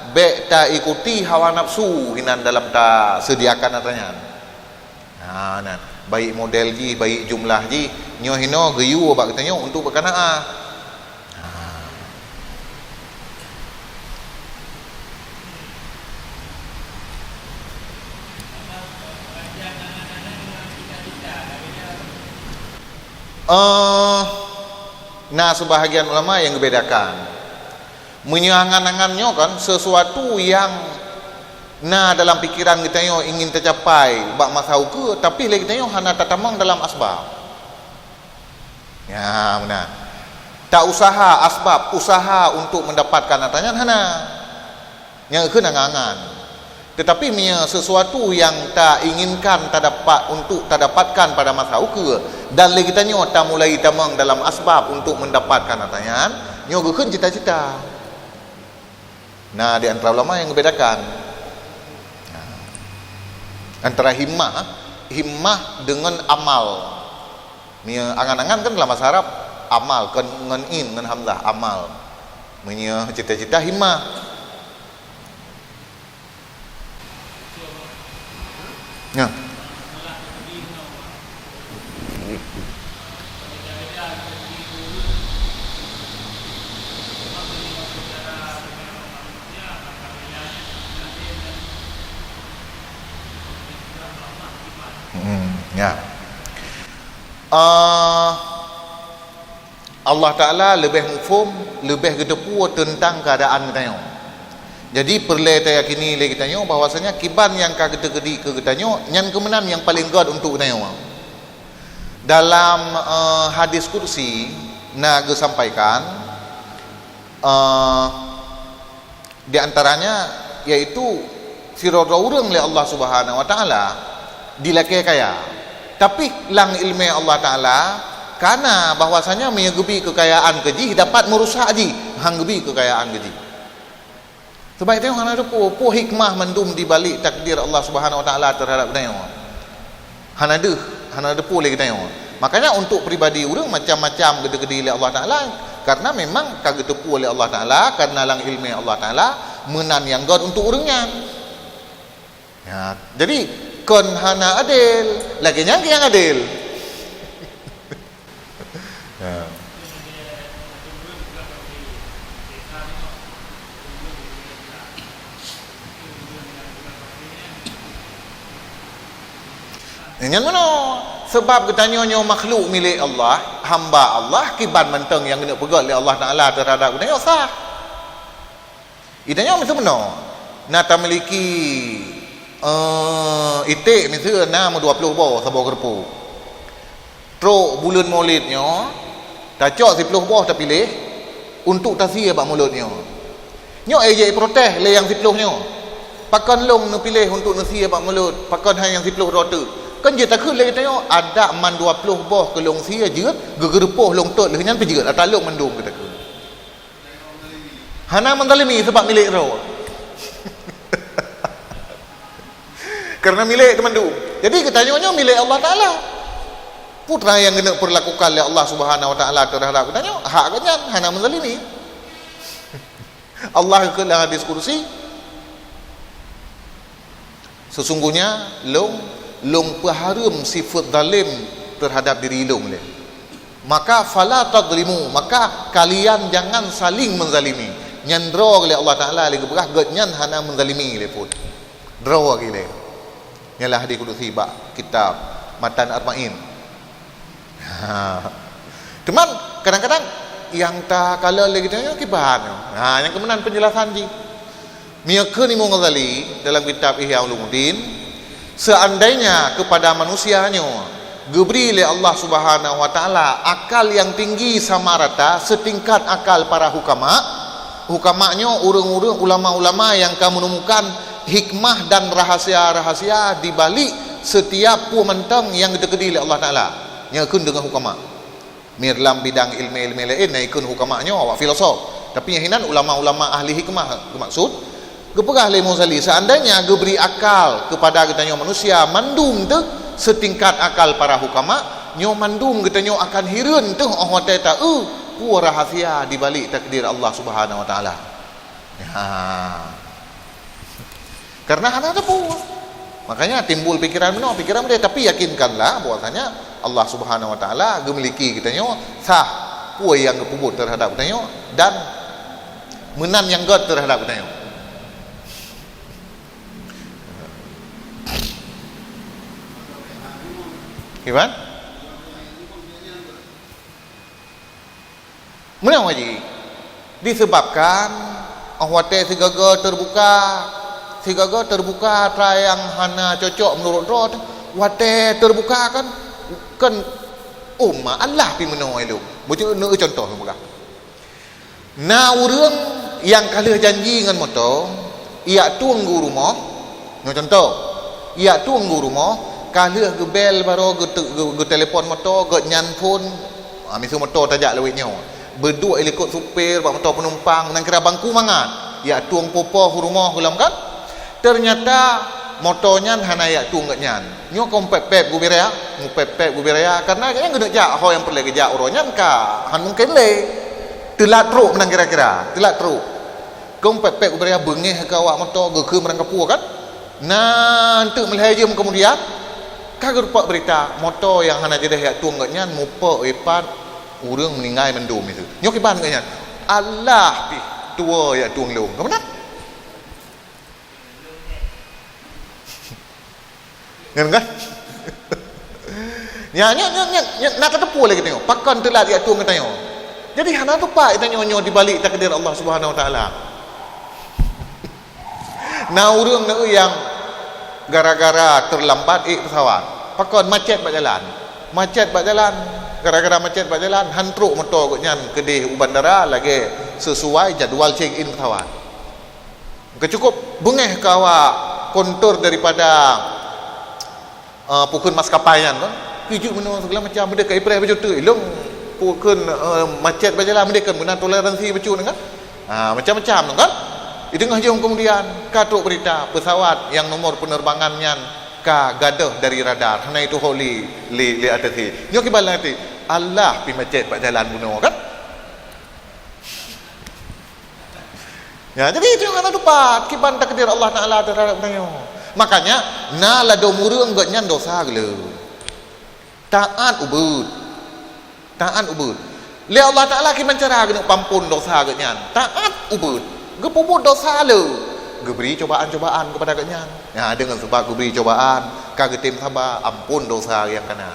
bék taikuti hawa nafsu hinan dalam taseudiakan atra nyan. Ha, nan. Baik model jih, baik jumlah jih, nyoe hinoe geuyue bak geutanyoe untuk beukana'ah. Ha. Eh, na sebahagian ulama nyang geubedakan. Meunyoe angan-angan nyoe kan sesuatu nyang na dalam pikeran geutanyoe ingin teucapai bak masa ukeue, tapi lé geutanyoe hana tatamong dalam asbab. Ya, meunan. Tak usaha asbab, usaha untuk mendapatkan atra nyan hana. Nyang kheun angan-angan. Tetapi meunyoe sesuatu nyang tainginkan tadapat untuk tadapatkan pada masa ukeue dan lé geutanyoe tamulai tamong dalam asbab untuk mendapatkan atra nyan, nyoe geukheun cita-cita. Na di antara ulama nyang membedakan. Nah, antara himmah, himmah dengan amal. Meunyoe angan-angan kan dalam bahasa Arab amal, kon ngon in, ngon hamzah, amal. Meunyoe cita-cita himmah. Nah. Hmm, ya. Ah, Allah Ta'ala leubeh muphom, leubeh geuteupeue teuntang keuadaan geutanyoe. Jadi, peureulée tayakini lé geutanyoe bahwasanya kiban nyang ka geuteukeudi keu geutanyoe, nyan keuh meunan nyang paleng gét untuk geutanyoe. Dalam, eh, hadis qudsi na geusampaikan, eh, Di antaranya, yaitu sidroe-droe ureuëng lé Allah Subhanahu wa Taala dilakée kaya. Tapi lam iéleumé Allah Taala kana bahwasanya meunyoe geubi keukayaan keu jih dapat meurusak jih, han geubi keukayaan keu jih. Sabab tanyoe hana teupeue peue hikmah mandum di balik takdir Allah Subhanahu wa Taala teuhadap tanyoe. Hana deuh, hana teupeue lé geutanyoe. Makanya untuk pribadi ureuëng macam-macam geuteukeudi lé Allah Taala, karena memang ka geuteupeue lé Allah Taala, karena lam iéleumé Allah Taala meunan nyang gét untuk ureuëng nyan. Ya, jadi kon hana adil, lagée nyan nyang adil. Ya. Nyan meunoe, sabab geutanyoe nyoe makhluk milék Allah, hamba Allah, kiban mantong nyang geuneuk peugét lé Allah Taala teuhadap geutanyoe sah. Geutanyoe meuteumeunoe, na tamiliki, eh, iték miseue na meudua ploh boh saboh geureupo. Trok buleuen Maulid nyoe, tacok siploh boh tapiléh untuk tasie bak mulod nyoe. Nyoe ék jeuet protes lé nyang siploh nyoe. Pakon lôn neupiléh untuk neusie bak mulod, pakon hai nyang siploh droe teuk? Kan jeuet takheun lé geutanyoe, adak mandua ploh boh keu lôn sie jeuet, geugeureupoh lôn tot lheueh nyan peujeuet, ata lôn mandum geutakheun. Hana meuzalimi sabab milék droe. Karena milék teumandum. Jadi geutanyoe nyoe milék Allah Taala. Peue nyang geuneuk peurlakukan lé Allah Subhanahu wa Taala teuhadap geutanyoe, hak geuhnyan hana meuzalimi. Allah geukheun lam hadis qudsi, "Sesungguhnya lôn, lôn peuhareuem sifeuet zalim teuhadap diri lôn lé. Maka fala tadhlimu, maka kalian jangan saling menzalimi." Nyan droe lé Allah Taala lé geupeugah geuhnyan hana meuzalimi lé phon. Droe lagée lé. Nyan lah hadis kudusi bak kitab Matan Arba'in. Ha. Cuman kadang-kadang nyang takalon lé geutanyoe kiban nyoe. Ha, nyang keumeunang penjelasan jih. Meunyoe kheun Imam Ghazali dalam kitab Ihya Ulumuddin, seandainya kepada manusia nyoe geubri lé Allah Subhanahu wa Taala akal nyang tinggi sama rata setingkat akal para hukama, hukama nyoe ureuëng-ureuëng ulama-ulama nyang ka meunumukan hikmah dan rahasia-rahasia di balik setiap peue mantong nyang geuteukeudi lé Allah Taala. Nyan kheun deungon hukama. Mir lam bidang ilmu-ilmu laén na ikheun hukama nyoe awak filosof. Tapi nyang hinan ulama-ulama ahli hikmah geumaksud. Geupeugah lé Imam Ghazali, seandainya geubri akal kepada geutanyoe manusia mandum teuh setingkat akal para hukama, nyoe mandum geutanyoe akan hireuen teuh óh watée taeu peue rahasia di balik takdir Allah Subhanahu wa Taala. Ha. Karena hana teupeu. Makanya timbul pikiran meunoe, pikiran meunoe. Tapi yakinkanlah bahwasanya Allah Subhanahu wa Taala geumiliki geutanyoe sah peue nyang geupeubuet terhadap geutanyoe dan meunan nyang gét terhadap geutanyoe. Kiban? Meunoe jih disebabkan óh watée sigoe-goe teubuka, sigoe-goe teubuka atra nyang hana cocok meunurot droe, watée teubuka kan, kan, oh ma Allah pi meunoe lom. Bucu neu contoh lôn peugah. Na ureuëng nyang ka lheueh janji ngon moto, ijak tueng u rumoh, nyoe contoh, ijak tueng u rumoh, ka lheueh geubel baroe geute-, geu-, geutelepon moto, gobnyan phon, ha, miseue moto tajak lewat nyoe. Beuduek i likot supir, bak moto peunumpang, meunan kira bangku mangat. Ijak tueng poh-poh u rumoh gohlom kan? Ternyata moto nyan hana ijak tueng gobnyan. Nyoe ka meupép-pép gubiraya, meupép-pép gubiraya, karena gobnyan geuneuk jak ho nyang peureulée geujak uroe nyan ka han mungken lé. Teulat trok meunan kira-kira, teulat trok. Kong pép-pép gubiraya beungéh keu awak moto geukheun meurangkapeue kan? Na teuk meulhèe jeuem keumudian, ka geurumpok beurita, moto nyang hana jideh jak tueng gobnyan mupok ipat ureuëng meuninggai mandum itu. Nyoe kiban gobnyan, "Allah pih tuwoe jak tueng lôn." Ka meunan? Nyan kan? Nyan, nyan, nyan, nyan, nyan, na tateupeue lé geutanyoe. Pakon teulat jak tueng geutanyoe. Jadi, hana teupat geutanyoe nyoe dibalik takdir Allah Subhanahu Wa Taala. Na ureuëng na nyang gara-gara teulambat ék peusawat. Pakon macet bak jalan. Macet bak jalan. Gara-gara macet bak jalan, han trok moto gobnyan keudeh u bandara lagée sesuai jadual check in peusawat. Keucukup beungéh keu awak kontur daripada, eh, pukon maskapai nyan kan. Keujeuet meunoe segala macam, meudeh ka ipreh bacut teuk, ilong pukon, eh, macet bak jalan, meudeh kan meunan toleransi bacut kan. Ha, macam-macam kan. Di teungoh jeuem keumudian, ka trok beurita, peusawat nyang nomor peuneurbangan nyan ka gadôh dari radar, hana ituho lé, lé, lé atas. Nyoe kiban lam até, Allah pih macet bak jalan bunoe kan. Ya, jadi itu hana teupat kiban takdir Allah Taala terhadap geutanyoe. Makanya, na ladôm ureuëng gobnyan dosa geuh. Taát ubeuet. Taát ubeuet. Lé Allah Taala kiban cara geuneuk pampon dosa gobnyan. Taát ubeuet. Geupeubuet dosa le. Geubri cobaan-cobaan keupada gobnyan. Ya, deungon sabab geubri cobaan, ka geutem saba, ampon dosa nyang kana.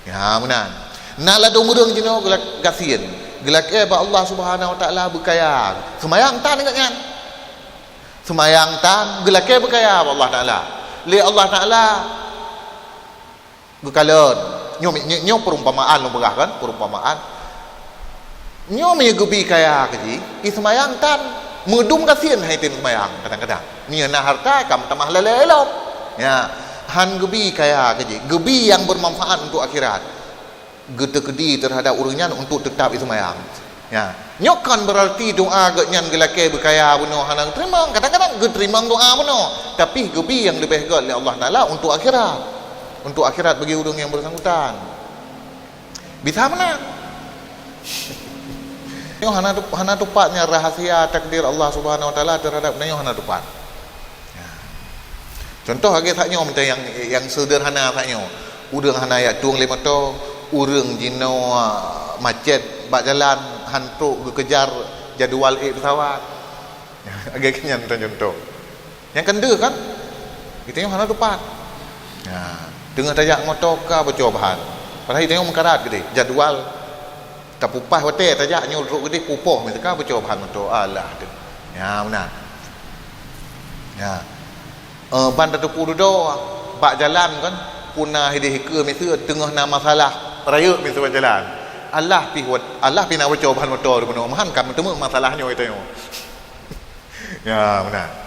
Ya, meunan. Na ladôm ureuëng jinoe geula-, gasien, geulakée bak Allah Subhanahu Wa Taala beukaya. Seumayang tan ingat nyan. Seumayang tan geulakée beukaya bak Allah Taala. Lé Allah Taala geukalon. Nyoe, nyoe, nyoe perumpamaan lôn peugah kan, perumpamaan. Nyoe meunyoe geubi kaya keu jih, i seumayang tan, meudum gasien hai tem seumayang kadang-kadang. Meunyoe na harta, ka meutamah lalée lom. Ya, han geubi kaya keu jih, geubi nyang bermanfaat untuk akhirat. Geuteukeudi terhadap ureuëng nyan untuk tetap i seumayang. Ya. Nyoe kon berarti doa gobnyan geulakée beukaya bunoe hana geuteurimong. Kadang-kadang geuteurimong doa bunoe, tapi geubi nyang leubeh gét lé Allah Taala untuk akhirat. Untuk akhirat bagi ureuëng nyang bersangkutan. Bisa meunan. Nyoe hana tup-, hana tupat nyan rahasia takdir Allah Subhanahu Wa Taala terhadap nyoe hana tupat. Ya. Contoh lagée sak nyoe mantong nyang, nyang sederhana sak nyoe. Ureuëng hana jak tueng lé moto, ureuëng jinoe macet bak jalan, han trok geukejar jadual ék pesawat. Lagée nyan contoh. Nyang keudeuh kan, Geutanyoe hana tupat. Ya, teungoh tajak moto ka boco bahan. Padahai tanyoe meukarat geude, jadwal. Tapupah watée tajak nyoe trok geude pupoh meutika boco bahan moto. Alah tu. Ya, meunan. Ya. Eh, ban tateupeue dudoe bak jalan kan, puna hideh hikeue miseue teungoh na masalah rayeuk miseue bak jalan. Alah pih wat-, alah pih na boco bahan moto di bunoe, mahan ka meuteumé masalah nyoe tanyoe. Ya, meunan.